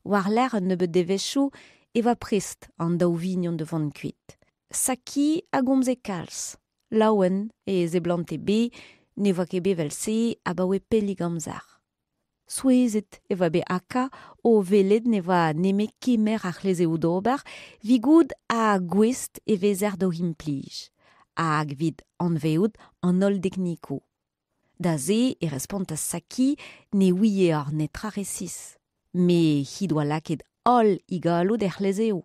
War-lerc'h un nebeud devezhioù e oa prest an daou vignon da vont kuit. Saki a gomze kalz. Laouen e seblante bet ne oa ket bet evel-se abaoe pellik amzer. Souezhet e oa bet Aka o welet ne oa nemet kemer ar c'hlezeoù d'ober evit goût ha gouest e vezer d'o implij, hag evit anvezout an holl deknikoù. Da se e respontas Saki ne ouie àr netra resis, met he doa lakaet holl he galloud er c'hlezeoù,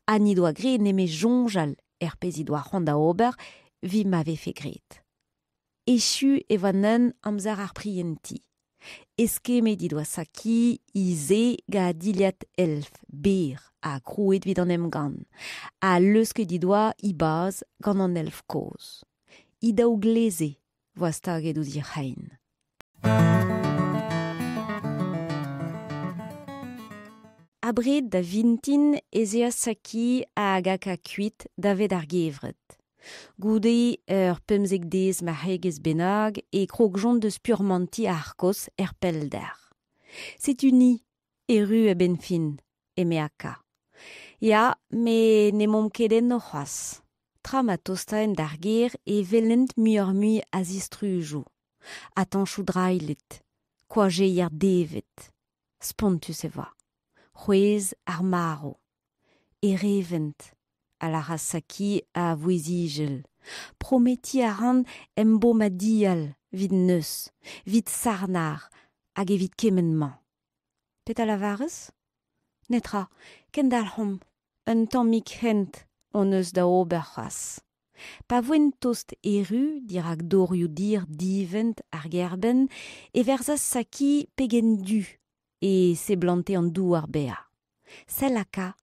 ha n'he doa graet nemet soñjal er pezh he doa c'hoant da ober evit ma vefe graet. Echu e oa neuze amzer ar prientiñ. Eskemmet he doa Saki he se gant dilhad elf berr ha krouet evit an emgann, ha leusket he doa he bazh gant an elf kozh. He daou gleze 'voa staget ouzh he c'hein. Abred da vintin ez eas Saki hag Aka kuit davet ar gevred. Goude ur 15 deiz marc'hegezh bennak e krogjont da spurmantiñ Arcos er pellder. Setu-ni erru a-benn fin, eme Aka. Ya, met n'emaomp ket eno c'hoazh. Tra ma tostaent d'ar gêr e welent muioc'h-mui a zistrujoù, atañchoù drailhet, koajeier devet. Spontus e oa. C'hwezh ar marv. Erevent, a lâras Saki a vouezh ijel. Prometiñ a ran em bo ma dial 'vit neuz, 'vit Sarnar hag evit kement-mañ. Petra 'lavarez ? Netra, kendalc'homp, un tammig hent hon eus da ober c'hoazh. Pa voent tost erru dirak dorioù dir divent ar gêr-benn e verzas Saki pegen du e seblante an douar bezañ. Sell aka,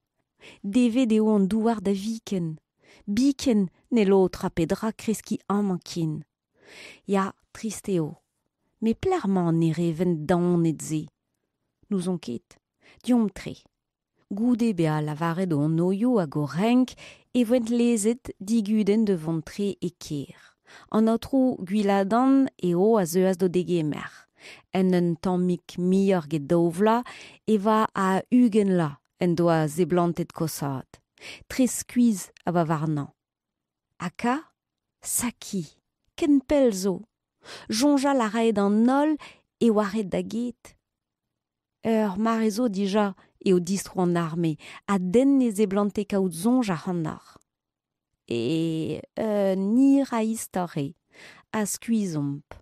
devet eo an douar da viken. Biken n'hello tra pe dra kreskiñ amañ ken. Ya, trist eo. Met pelec'h emañ an erevent daonet-se ? N'ouzon ket. Deomp-tre. Goude bezañ lavaret o anvioù hag o renk e voent lezet digudenn da vont tre e kêr. An aotrou Gwiladan eo a zeuas d'o degemer. En un tammig muioc'h 'get daou vloaz e oa a 20 vloaz en doa seblantet koshaat. Tre skuizh a oa warnañ. Ha ka? Saki, ken pell zo. Soñjal a rae d'an holl e oa ret da get. Ur mare zo dija eo distro an arme ha den ne seblante kaout soñj ac'hanoc'h. E un hir a istor eo, ha skuizh omp.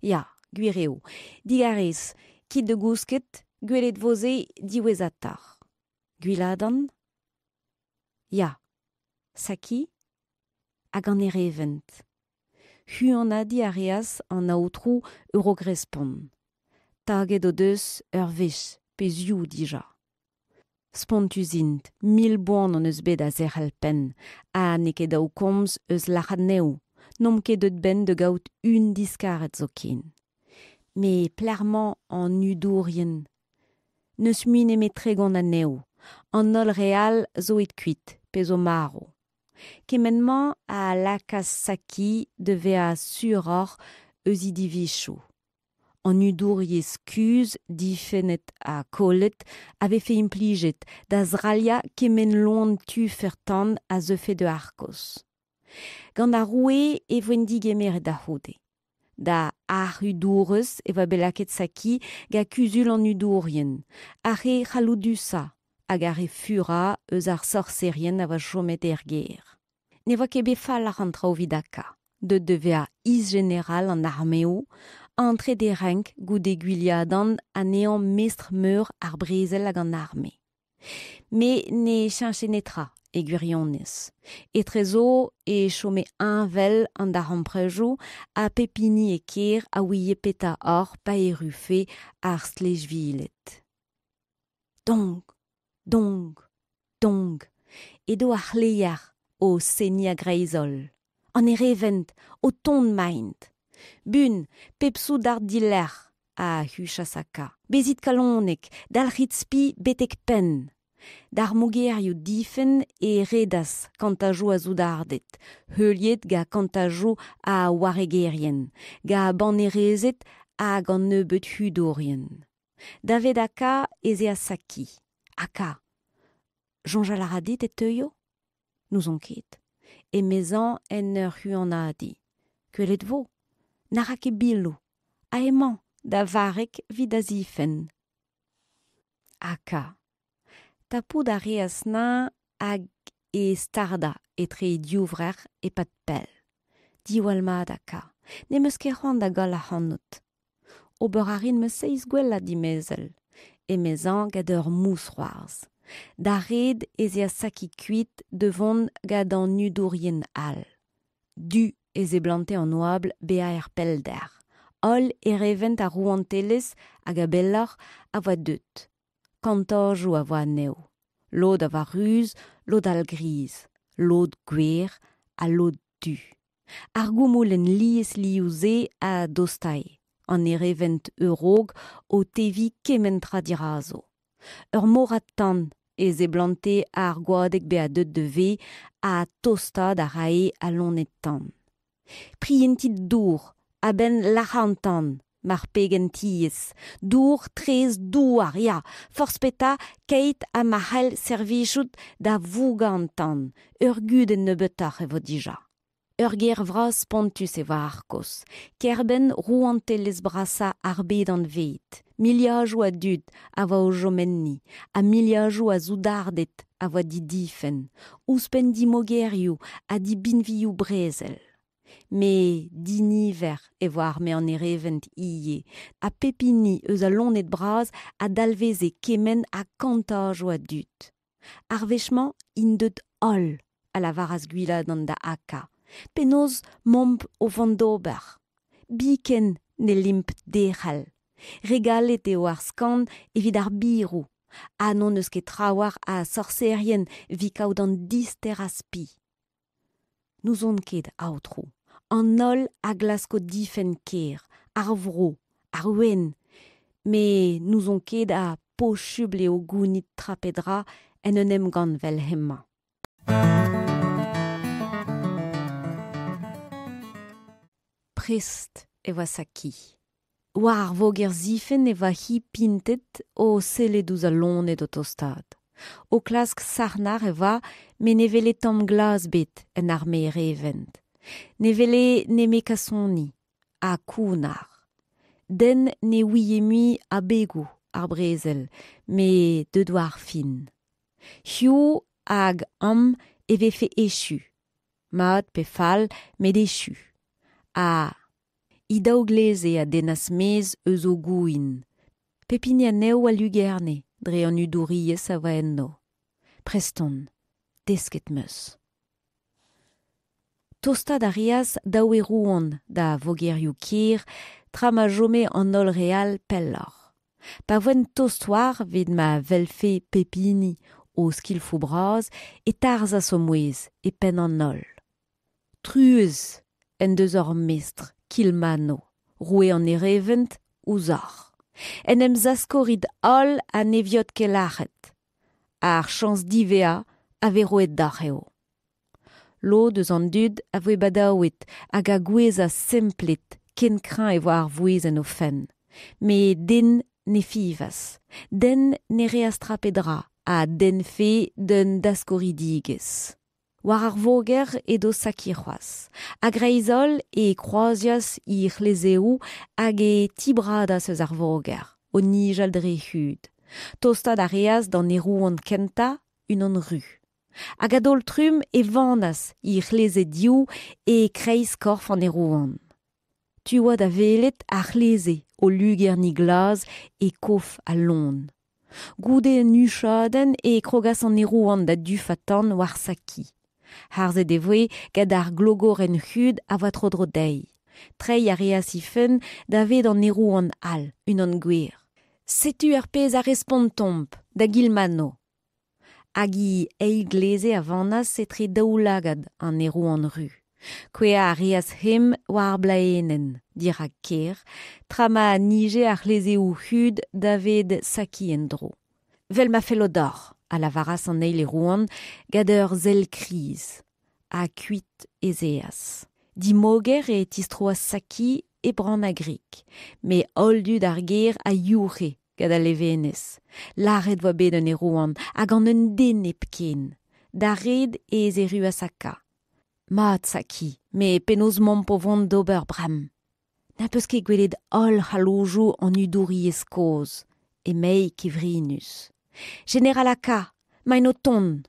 Ya, gwir eo. Digarez, kit da gousket, gwelet 'vo se diwezhatoc'h. Gwiladan? Ya. Saki? Hag an erevent. Huanadiñ a reas an aotrou Eurogrespont. Taget o deus ur wech pe ziv dija. Spontus int, milboan hon eus bet a zerc'hel penn, ha n'eo ket dav komz eus lac'hat anezho, n'omp ket deuet 'benn da gaout un diskaret zoken. Met pelec'h 'mañ an hudourien? N'eus mui nemet 30 anezho, an holl re all zo aet kuit pe zo marv. Kement-mañ a lakaas Saki da vezañ suroc'h eus he divizoù. An hudouriezh kuzh difennet ha kollet a vefe implijet da zrailhañ kement loen tufer-tan a zeufe da Arcos. Gant ar roue e voent digemeret da c'houde. Da arc'hudourez e oa bet lakaet Saki gant kuzul an hudourien, ar re c'halloudusañ hag ar re furañ eus ar sorserien a oa chomet er gêr. Ne oa ket bet falloc'h an traoù evit Aka, deuet da vezañ is-jeneral an armeoù, antret e renk goude gwiliadan anezhañ mestr-meur ar brezel hag an arme. Met ne cheñche netra e gwirionez. Etrezo e chome heñvel an darempredoù ha pep hini e kêr a ouie petra oc'h pa errufe ar stlejviled. Dong, dong, dong, edo ar c'hleier o seniñ a-greiz-holl. An erevent o tont 'maint. Buan, pep soudard dilerc'h, a huchas Aka. Bezit kalonek, dalc'hit spi betek penn. D'ar mogerioù difenn e redas kantajoù a soudarded, heuliet gant kantajoù a waregerien, gant bannerezed hag an nebeud hudourien. Davet Aka ez eas Saki. Aka, soñjal a ra dit e teuio? N'ouzon ket, emezañ en ur huanadiñ. Gwelet 'vo. Na ra ket biloù. Ha emañ da varrek evit da zifenn. Aka. Tapout a reas neuñv hag e stardañ etre e divrec'h e-pad pell. Diwall mat Aka, ne'm eus ket c'hoant da goll ac'hanout. Ober a rin ma seizh gwellañ dimezell, emezañ gant ur mousc'hoarzh. D'ar red ez eas Saki kuit da vont gant an hudourien all. Du e seblante an oabl bezañ er pellder. Holl erevent ar rouantelezh hag a-belloc'h a oa deuet. Kantajoù a oa anezho. Lod a oa ruz, lod all griz, lod gwer ha lod du. Ar goumoulenn liesliv-se a dostae, an erevent eurog o teviñ kement tra dirazo. Ur morad tan e seblante ar goadeg bezañ deuet da vezañ ha tostaat a rae al loened-tan. Prientit dour a-benn lac'hañ an tan, mar peg en tiez. Dour, traezh, douar, ya, forzh petra keit ha ma c'hell servijout da vougañ an tan. Ur gudenn nebeutoc'h e vo dija. Ur gêr vras spontus e oa Arcos, kêr-benn rouantelezh brasañ ar bed anvet. Miliadoù a dud a oa o chom enni ha miliadoù a soudarded a oa didifenn, ouzhpenn di mogerioù ha di binvioù brezel. Met diniver e oa arme an erevent ivez ha pep hini eus al loened bras a dalveze kement ha kantajoù a dud. Ar wech-mañ int deuet holl, a lavaras Gwiladan da Aka. Penaos 'momp o vont d'ober? Biken n'hellimp derc'hel. Re galet eo ar skanv evit ar biroù ha n'hon eus ket trawalc'h a sorserien evit kaout an disterañ spi. N'ouzon ket, aotrou. An holl a glasko difenn kêr, ar vro, ar ouenn. Met n'ouzon ket ha posubl eo gounit tra pe dra en un emgann 'vel hemañ. Prest e oa Saki. War ar voger zifenn e oa-hi pintet o sellet ouzh al loened o tostaat. O klask sac'hnac'h e oa met ne wele tamm glas ebet en arme erevent. Ne wele nemet kasoni. ha kounnar. Den ne ouie mui abegoù ar brezel, met deuet oa ar fin. Hiziv hag amañ e vefe echu. Mat pe fall, met echu. Ha he daou gleze a dennas maez eus o gouhin. Pep hini anezho a lugerne dre an hudouriezh a oa enno. Prest on, desket 'm eus. Tostaat a reas daou aerouant da vogerioù kêr tra ma chome an holl re all pelloc'h. Pa voent tost war evit ma welfe pep hini o skilfoù bras e tarzhas o mouezh e penn an holl. Truez en deus hor mestr Kilmano, roue an erevent, ouzhoc'h. En em zaskorit holl ha ne viot ket lac'het. Ar chañs diwezhañ a vez roet deoc'h eo. Lod eus an dud a voe badaouet hag a gouezhas semplet ken kreñv e oa ar vouezh en o fenn. Met den ne fiñvas, den ne reas tra pe dra a dennfe d'un daskoridigezh. War ar voger edo Saki c'hoazh. A-greiz-holl e kroazias he c'hlezeoù hag e tibradas eus ar voger, o nijal dre hud. Tostaat a reas d'an aerouant kentañ, unan ru. Hag a-daol-trumm e vanas he c'hleze div e-kreiz korf an aerouant. Tu oa da welet ar c'hleze o lugerniñ glas e kof al loen. Goude un huchadenn e krogas an aerouant da dufañ tan war Saki. Harzet e voe gant ar glogorenn hud a oa tro-dro dezhi. Treiñ a reas he fenn davet an aerouant all, unan gwer. Setu ar pezh a respontomp da Gilmano. Hag he eil gleze a vanas etre daoulagad an aerouant ru. Kouezhañ a reas hemm war ar blaenenn, dirak kêr, tra ma nije ar c'hlezeoù hud davet Saki en-dro. Vel ma fello deoc'h, a lavaras an eil aerouant gant ur sell kriz. Ha kuit ez eas. Dimoger e tistroas Saki e Brannagrig, met holl dud ar gêr a youc'he gant al levenez. Lâret 'oa bet un aerouant ha gant un den hepken. D'ar red ez erruas Aka. Mat, Saki, met penaos 'mamp o vont d'ober bremañ? N'az peus ket gwelet holl c'halloujoù an hudouriezh kozh, emei kevrinus. Jeneral Aka, 'maint o tont!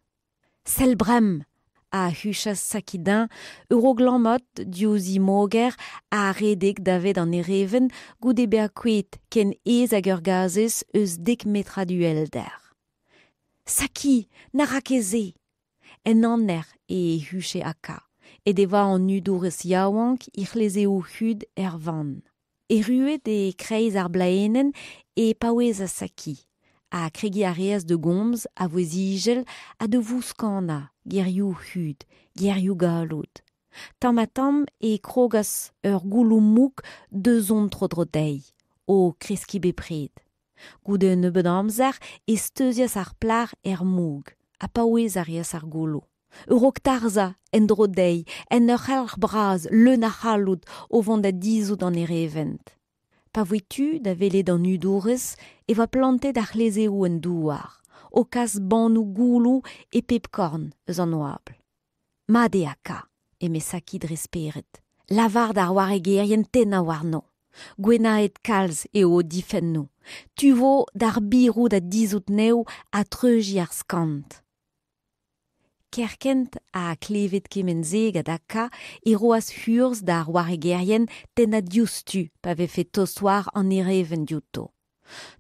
Sell bremañ! a huchas Saki-Deñ ur oglammat diouzh he moger ha redek davet an erevent goude bezañ kouezhet ken aes hag ur gazhez eus dek metrad uhelder. Saki, na ra ket se! En aner e huche Aka, he devoa an hudourez yaouank he c'hlezeoù hud er vann. Erruet e-kreiz ar blaenenn e paouezas Saki ha kregiñ a reas da gomz a vouezh ijel ha da vouskanañ gerioù hud, gerioù galloud. Tamm-ha-tamm e krogas ur gouloù mouk da zont tro-dro dezhi, o kreskiñ bepred. Goude un nebeud amzer e steuzias ar plac'h er moug ha paouez a reas ar gouloù. A-raok tarzhañ en-dro dezhi en ur c'helc'h bras leun a c'halloud o vont da dizhout an erevent. Pa voe tu da welet an hudourez e oa plantet ar c'hlezeoù en douar, o kas bannoù gouloù e pep korn eus an oabl. Mat eo Aka, eme Saki dre spered. Lavar d'ar waregerien tennañ warno. Gwennaet kalz eo o difennoù. Tu vo d'ar biroù da dizhout anezho ha treuziñ ar skant. Kerkent ha klevet kement-se gant Aka e roas urzh d'ar waregerien tennañ diouzhtu pa vefe tost war an erevent diouto.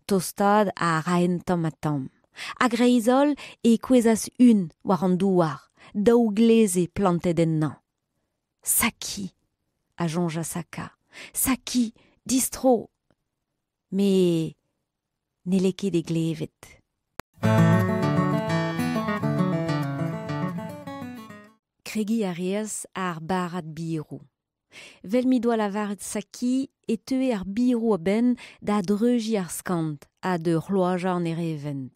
Tostaat a raent tamm-ha-tamm. A-greiz-holl e kouezhas un war an douar, daou gleze plantet ennañ. Saki, a soñjas Aka, Saki, distro! Met n'helle ket e glevet. Kregiñ a reas ar barrad biroù. Vel m'he doa lavaret Saki e teue ar biroù a-benn da dreuziñ ar skant ha da c'hloazañ an erevent.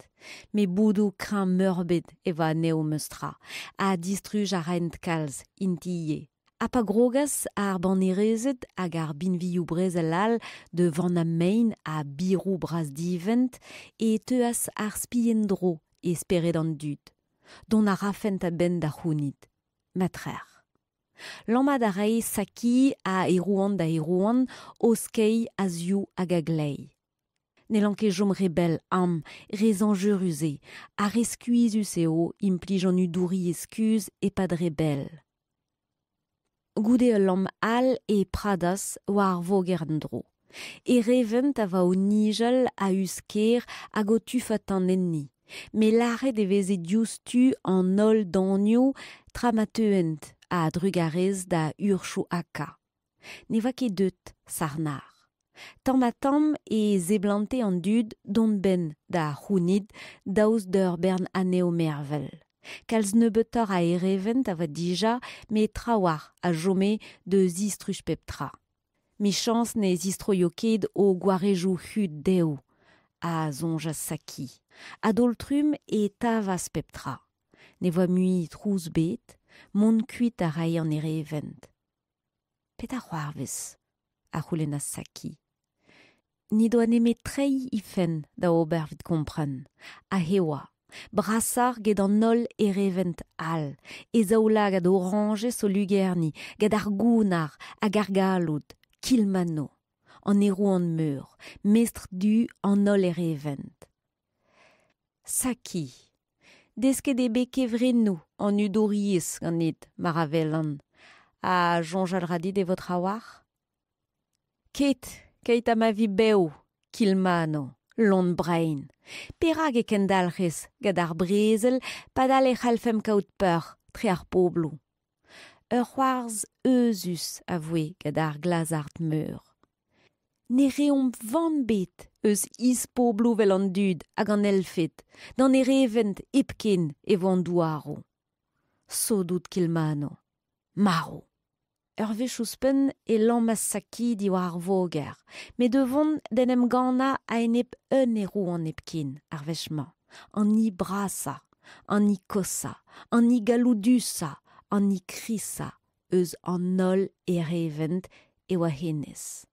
Met boudoù kreñv-meurbet e oa anezho memes tra ha distruj a raent kalz, int ivez. Ha pa grogas ar bannerezed hag ar binvioù brezel all da vannañ mein ha biroù bras-divent e teuas ar spi en-dro e spered an dud. Dont a rafent a-benn da c'hounit, ma trec'h. Lammat a rae Saki a aerouant da aerouant o skeiñ a-ziv hag a-gleiz. N'hellan ket chom re bell am, re zañjerus eo ha re skuizhus eo implij an hudouriezh kuzh e-pad re bell. Goude ul lamm all e pradas war ar voger en-dro. Erevent a oa o nijal a-us kêr hag o tufañ tan enni, met lâret e veze diouzhtu an holl danioù tra ma teuent a-drugarez da urzhioù Aka. Ne oa ket deuet Sarnar. Tamm-ha-tamm e seblante an dud dont 'benn da c'hounit daoust d'ur bern anezho mervel. Kalz nebeutoc'h a erevent a oa dija met trawalc'h a chome da zistruj pep tra. Michañs ne zistroio ket o gwarezoù hud dezho, a soñjas Saki. A-daol-trumm e tavas pep tra. Ne voa mui trouz ebet, mont kuit a rae an erevent. Petra c'hoarvez? a c'houlennas Saki. N'he doa nemet treiñ he fenn da ober evit kompren. Aze e oa, brasoc'h get an holl erevent all, e zaoulagad orañjez o lugerniñ gant ar gounnar hag ar galloud, Kilmano, an aerouant meur, mestr du an holl erevent. Saki. Desket eo bet kevrennoù an hudouriezh ganit, mar a welan. Ha soñjal 'ra dit e vo trawalc'h? Ket, keit ha ma vi bev, Kilmano, lon brein. Perak e kendalc'hez gant ar brezel padal e c'hallfemp kaout peoc'h tre ar pobloù? Ur c'hoarzh euzhus a voe gant ar glazard meur. Ne reomp van ebet eus ispobloù 'vel an dud hag an elfed, d'an erevent hepken e vo an douaroù. Sot out Kilmano. Marv. Ur wech ouzhpenn e lammas Saki diwar ar voger, met o vont d'en em gannañ a-enep un aerouant hepken ar wech-mañ, an hini brasañ, an hini koshañ, an hini galloudusañ, an hini krisañ eus an holl erevent e oa hennezh.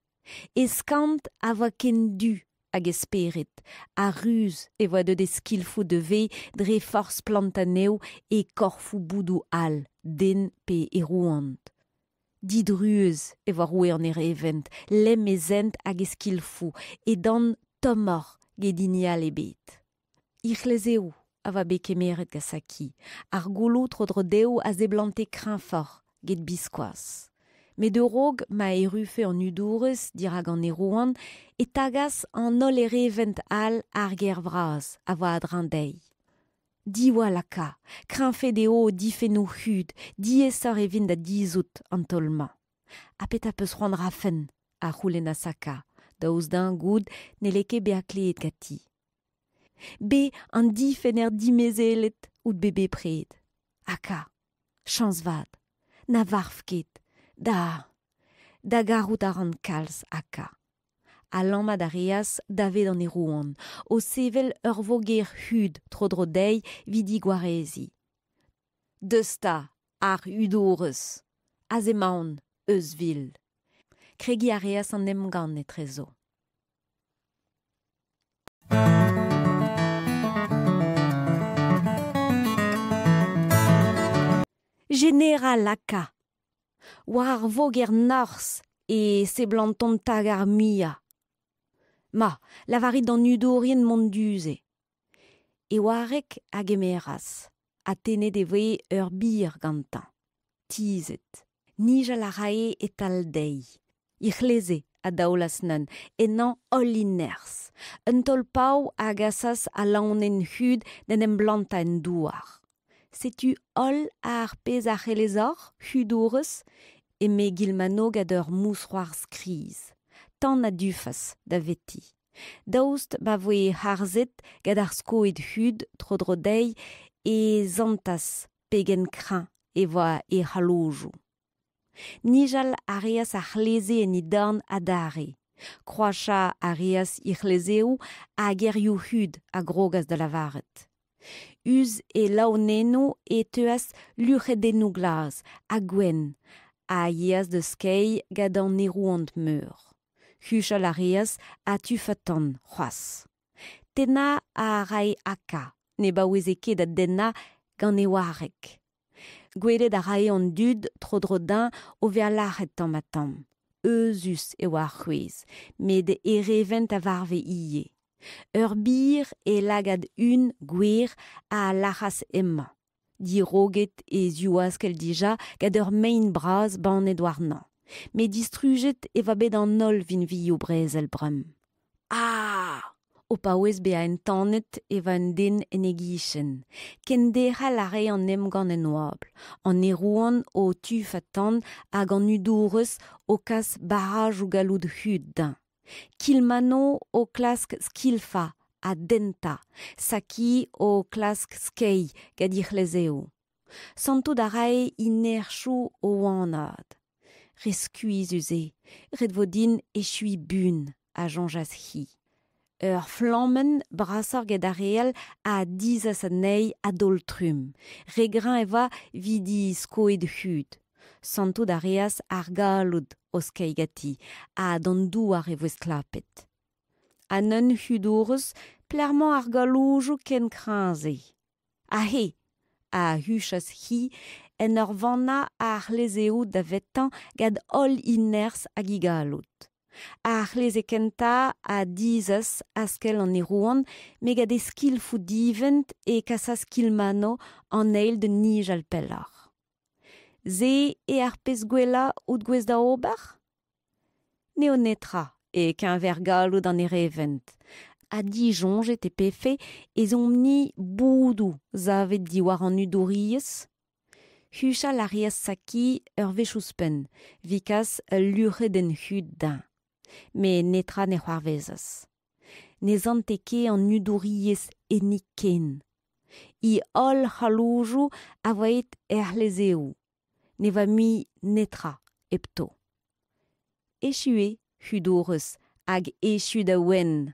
E skant a oa ken du hag e spered, ha ruz e oa deuet e skilfoù da vezañ dre forzh plantañ anezho e korfoù boudoù all, den pe aerouant. Didruez e oa roue an erevent, lemm e zent hag e skilfoù, e dant tommoc'h get hini all ebet. He c'hlezeoù a oa bet kemeret gant Saki, ar gouloù tro-dro dezho a seblante kreñfoc'h get biskoazh. Met a-raok ma errufe an hudourez dirak an aerouant e tagas an holl erevent all ar gêr vras a oa a-dreñv dezhi. Diwall aka, kreñvaet eo o difennoù hud, diaesoc'h e vint da dizhout an taol-mañ. Ha petra 'peus c'hoant 'rafen? a c'houlennas Aka, daoust dezhañ goût n'helle ket bezañ klevet ganti. Bez an difenner dimezelet out bet bepred. Aka, Chañs vat, na varv ket, da da garout a ran kalz Aka. Ha lammat a reas davet an aerouant, o sevel ur voger hud tro-dro dezhi evit he gwareziñ. Deus 'ta, ar hudourez! Aze 'maon, euzhvil. Kregiñ a reas an emgann etrezo. Jeneral Aka. War ar voger norzh e seblantont tagañ ar muiañ. Ma, lavarit d'an hudourien mont du-se. E wareg a gemeras ha tennet e voe ur bir gantañ. Tizhet. Nijal a rae e-tal dezhi. He c'hleze a daolas neuze, ennañ holl he nerzh. Un taol-pav a gasas al laonenn hud d'en em blantañ en douar. Setu holl ar pezh a c'hellez oc'h, hudourez, eme Gilmano gant ur mousc'hoarzh kriz. Tan a dufas daveti. Daoust ma voe harzet gant ar skoed hud tro-dro dezhi e santas pegen kreñv e oa e c'hallojoù. Nijal a reas ar c'hleze en he dorn adarre. Kroachañ a reas he c'hlezeoù ha gerioù hud a grogas da lavaret. Eus e laonennoù e teuas luc'hedennoù glas ha gwenn a yeas da skeiñ gant an aerouant meur. Huchal a reas ha tufañ-tan c'hoazh. Tennañ a rae Aka, ne baoueze ket da dennañ gant e wareg. Gwelet a rae an dud tro-dro dezhañ o vezañ lazhet tamm-ha-tamm. Euzhus e oa ar c'hwezh, met erevent a varve ivez. Ur bir e lagad un gwer a lazhas hemañ. Diroget e zivaskell dija gant ur maen bras bannet warnañ. Met distrujet e oa bet an holl vinvioù brezel bremañ. Ah! O paouez bezañ entanet e oa un den en e gichen. Kenderc'hel a rae an emgann en oabl, an aerouant o tufañ tan hag an hudourez o kas barrajoù galloud hud dezhañ. Kilmano o klask skilfañ ha dentañ, Saki o klask skeiñ gant he c'hlezeoù. Santout a rae he nerzhioù o wanaat. Re skuizhus eo, ret 'vo din echuiñ buan, a soñjas-hi. Ur flammenn brasoc'h get ar re all a dizhas anezhi a-daol-trumm. Re greñv e oa evit he skoed hud. Santout a reas ar galloud o skeiñ ganti ha d'an douar e voe stlapet. Ha neu'n hudourez pelec'h 'mañ ar galloujoù ken kreñv-se? Aze! a huchas-hi en ur vannañ ar c'hlezeoù davetañ gant holl he nerzh hag he galloud. Ar c'hleze kentañ a dizhas askell an aerouant met gant e skilfoù divent e kasas Kilmano an eil da nijal pelloc'h. Se eo ar pezh gwellañ out gouest da ober ? N'eo netra e-keñver galloud an erevent. Ha disoñjet e pefe ez omp-ni boudoù savet diwar an hudouriezh ? Huchal a reas Saki ur wech ouzhpenn evit kas ul luc'hedenn hud dezhañ. Met netra ne c'hoarvezas. Ne sante ket an hudouriezh enni ken. He holl c'halloujoù a voa aet er c'hlezeoù. Ne oa mui netra hepto. Echu eo hudourez hag echu da ouenn.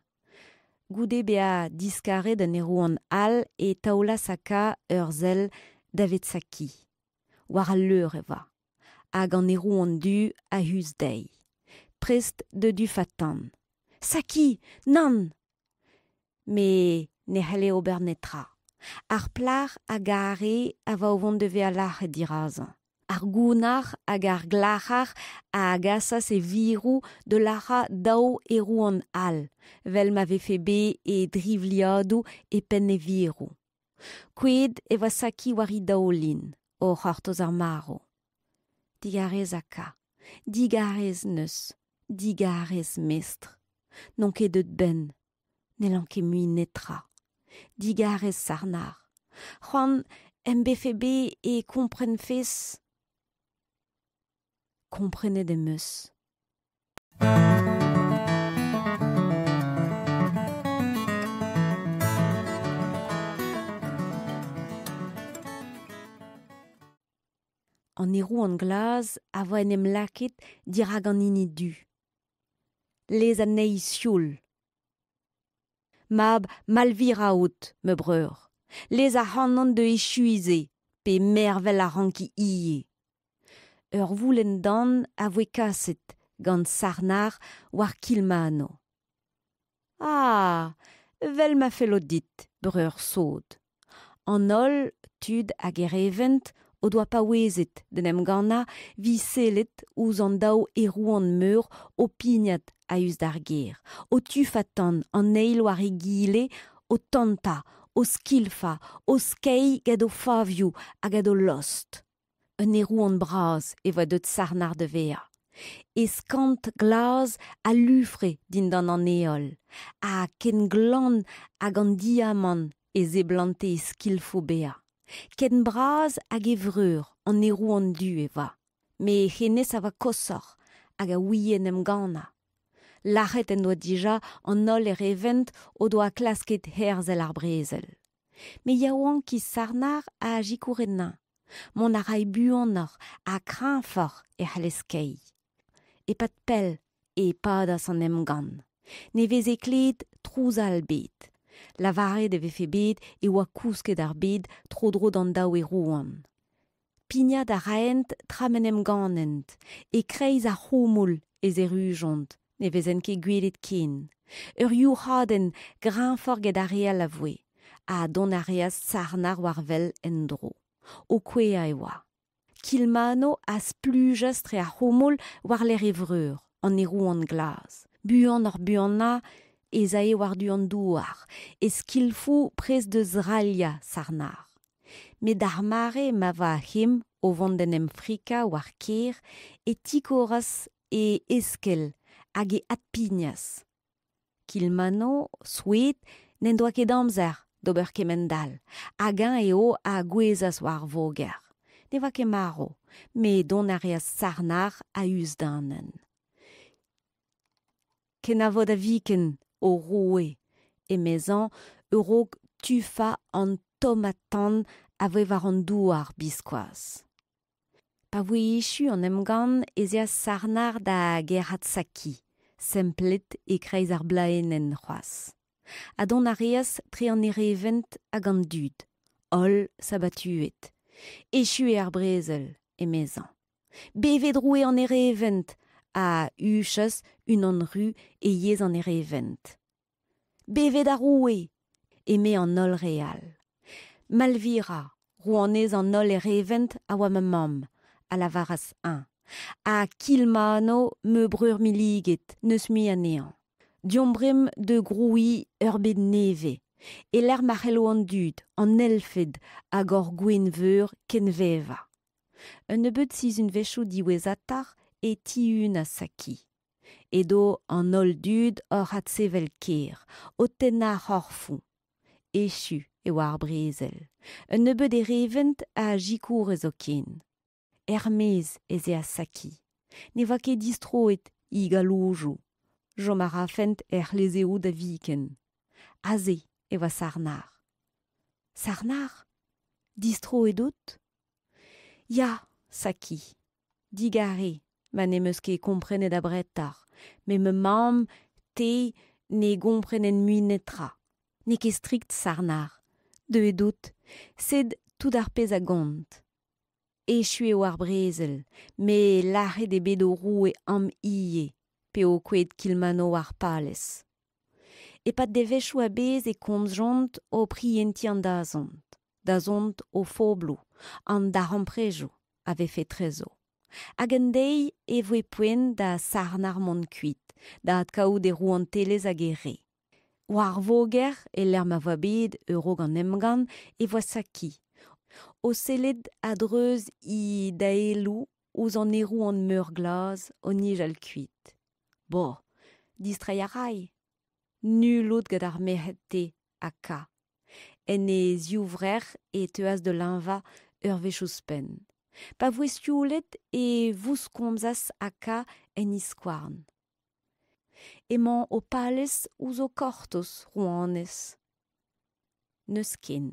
Goude bezañ diskaret un aerouant all e taolas Aka ur sell davet Saki. War al leur e oa, hag an aerouant du a-us dezhi. Prest da dufañ tan. Saki, nann ! Met ne c'helle ober netra. Ar plac'h a gare a oa o vont da vezañ lazhet dirazañ. Ar gounnar hag ar glac'har a gasas e viroù da lazhañ daou aerouant all, 'vel ma vefe bet e drivliadoù e penn e viroù. Kouezhet e oa Saki war he daoulin, o c'hortoz ar marv. Digarez Aka, digarez 'neus, digarez mestr. N'on ket deut 'benn, n'hellan ket mui netra. Digarez Sarnar. C'hoant em befe bet e komprenfes. Komprenet em eus. An aerouant glas a voa en em lakaet dirak an hini du. Lez anezhi sioul. Mab Malvira out, ma breur. Lez ac'hanon da echuiñ se, pe mervel a ranki ivez. Ur voulenn-dan a voe kaset gant Sarnar war Kilmano. Ah, 'vel ma fello dit, breur sod. An holl, tud hag erevent, o doa paouezet d'en em gannañ 'vit sellet ouzh an daou aerouant meur o pignat a-us d'ar gêr, o tufañ tan an eil war egile, o tantañ, o skilfañ, o skeiñ gant o favioù ha gant o lost. Un aerouant bras e oa deuet Sarnar da vezañ. E skant glas a lufre dindan an heol, ha ken glan hag an diamant e seblante e skilfoù bezañ. Ken bras hag e vreur, an aerouant du e oa. Met hennezh a oa koshoc'h hag a ouie en em gannañ. Lâret en doa dija an holl erevent o doa klasket herzel ar brezel. Met yaouankiz Sarnar a sikour ennañ. Mont a ray buanoc'h ha kreñvoc'h e c'halle skeiñ. E-pad pell e padas an emgann. Ne veze klevet trouz all ebet. Lavaret e vefe bet e oa kousket ar bed tro-dro d'an daou aerouant. Pignat a raent tra m'en em gannent. E-kreiz ar c'houmoul ez errujont, ne vezent ket gwelet ken. Ur youc'hadenn greñvoc'h get ar re all a voe, ha dont a reas Sarnar war wel en-dro. O kouezhañ e oa. Kilmano a splujas tre ar c'houmoul war-lerc'h e vreur, an aerouant glas. Buanoc'h-buanañ ez ae war-du an douar, e skilfoù prest da zrailhañ Sarnar. Met d'ar mare ma oa hemañ o vont d'en em frikañ war kêr e tikoras e eskell hag e adpignas. Kilmano, souezhet, n'en doa ket amzer d'ober kemend-all, hag eñ eo a gouezhas war ar voger. Ne oa ket marv, met dont a reas Sarnar a-us d'an hent. Kenavo da viken, o roue, emezañ a-raok tufañ an tommañ tan a voe war an douar biskoazh. Pa voe echu an emgann ez eas Sarnar da gerc'hat Saki, semplet e-kreiz ar blaenenn c'hoazh. Ha dont a reas tre an erevent hag an dud, holl sabatuet. Echu eo ar brezel, emezañ. Bevet roue an erevent! a huchas unan ru e yezh an erevent. Bevet ar roue! eme an holl re all. Malvira, rouanez an holl erevent a oa ma mamm, a lavaras eñ, ha Kilmano, ma breur milliget, n'eus mui anezhañ. Deomp bremañ da grouiñ ur bed nevez, e-lec'h ma c'hello an dud, an elfed hag hor gouenn-veur kenvevañ. Un nebeud sizhunvezhioù diwezhatoc'h e tihunas Saki. Edo an holl dud oc'h adsevel kêr, o tennañ ar c'horfoù. Echu e oa ar brezel. Un nebeud erevent a sikoure zoken. Er-maez ez eas Saki. Ne oa ket distroet he galloudoù. Chom a rafent er c'hlezeoù da viken. Aze e oa Sarnar. Sarnar ? Distroet out ? Ya, Saki. Digarez ma n'em eus ket komprenet abretoc'h, met ma mamm, te, ne gomprenen mui netra. N'eo ket strikt Sarnar. Deuet out. Sed tout ar pezh a gont. Echu eo ar brezel, met lazhet eo bet ho roue am ivez p'eo kouezhet Kilmano war palez. E-pad devezhioù a-bezh e komzjont o prientiñ an dazont, dazont o fobloù, an darempredoù a vefe etrezo. Hag un deiz e voe poent da Sarnar mont kuit, da adkaout e rouantelezh hag e re. War ar voger, e-lec'h ma oa bet a-raok an emgann, e voa Saki, o sellet a-dreuz he daeloù ouzh an aerouant meur glas o nijal kuit. Bo, distreiñ a ray. Nul out gant ar merc'hed-te ha Ka. En e zivrec'h e teuas da leñvañ ur wech ouzhpenn. Pa voe sioulet e vouskomzas Aka en he skouarn. Emañ ho palez ouzh ho kortoz, rouanez. N'eus ken.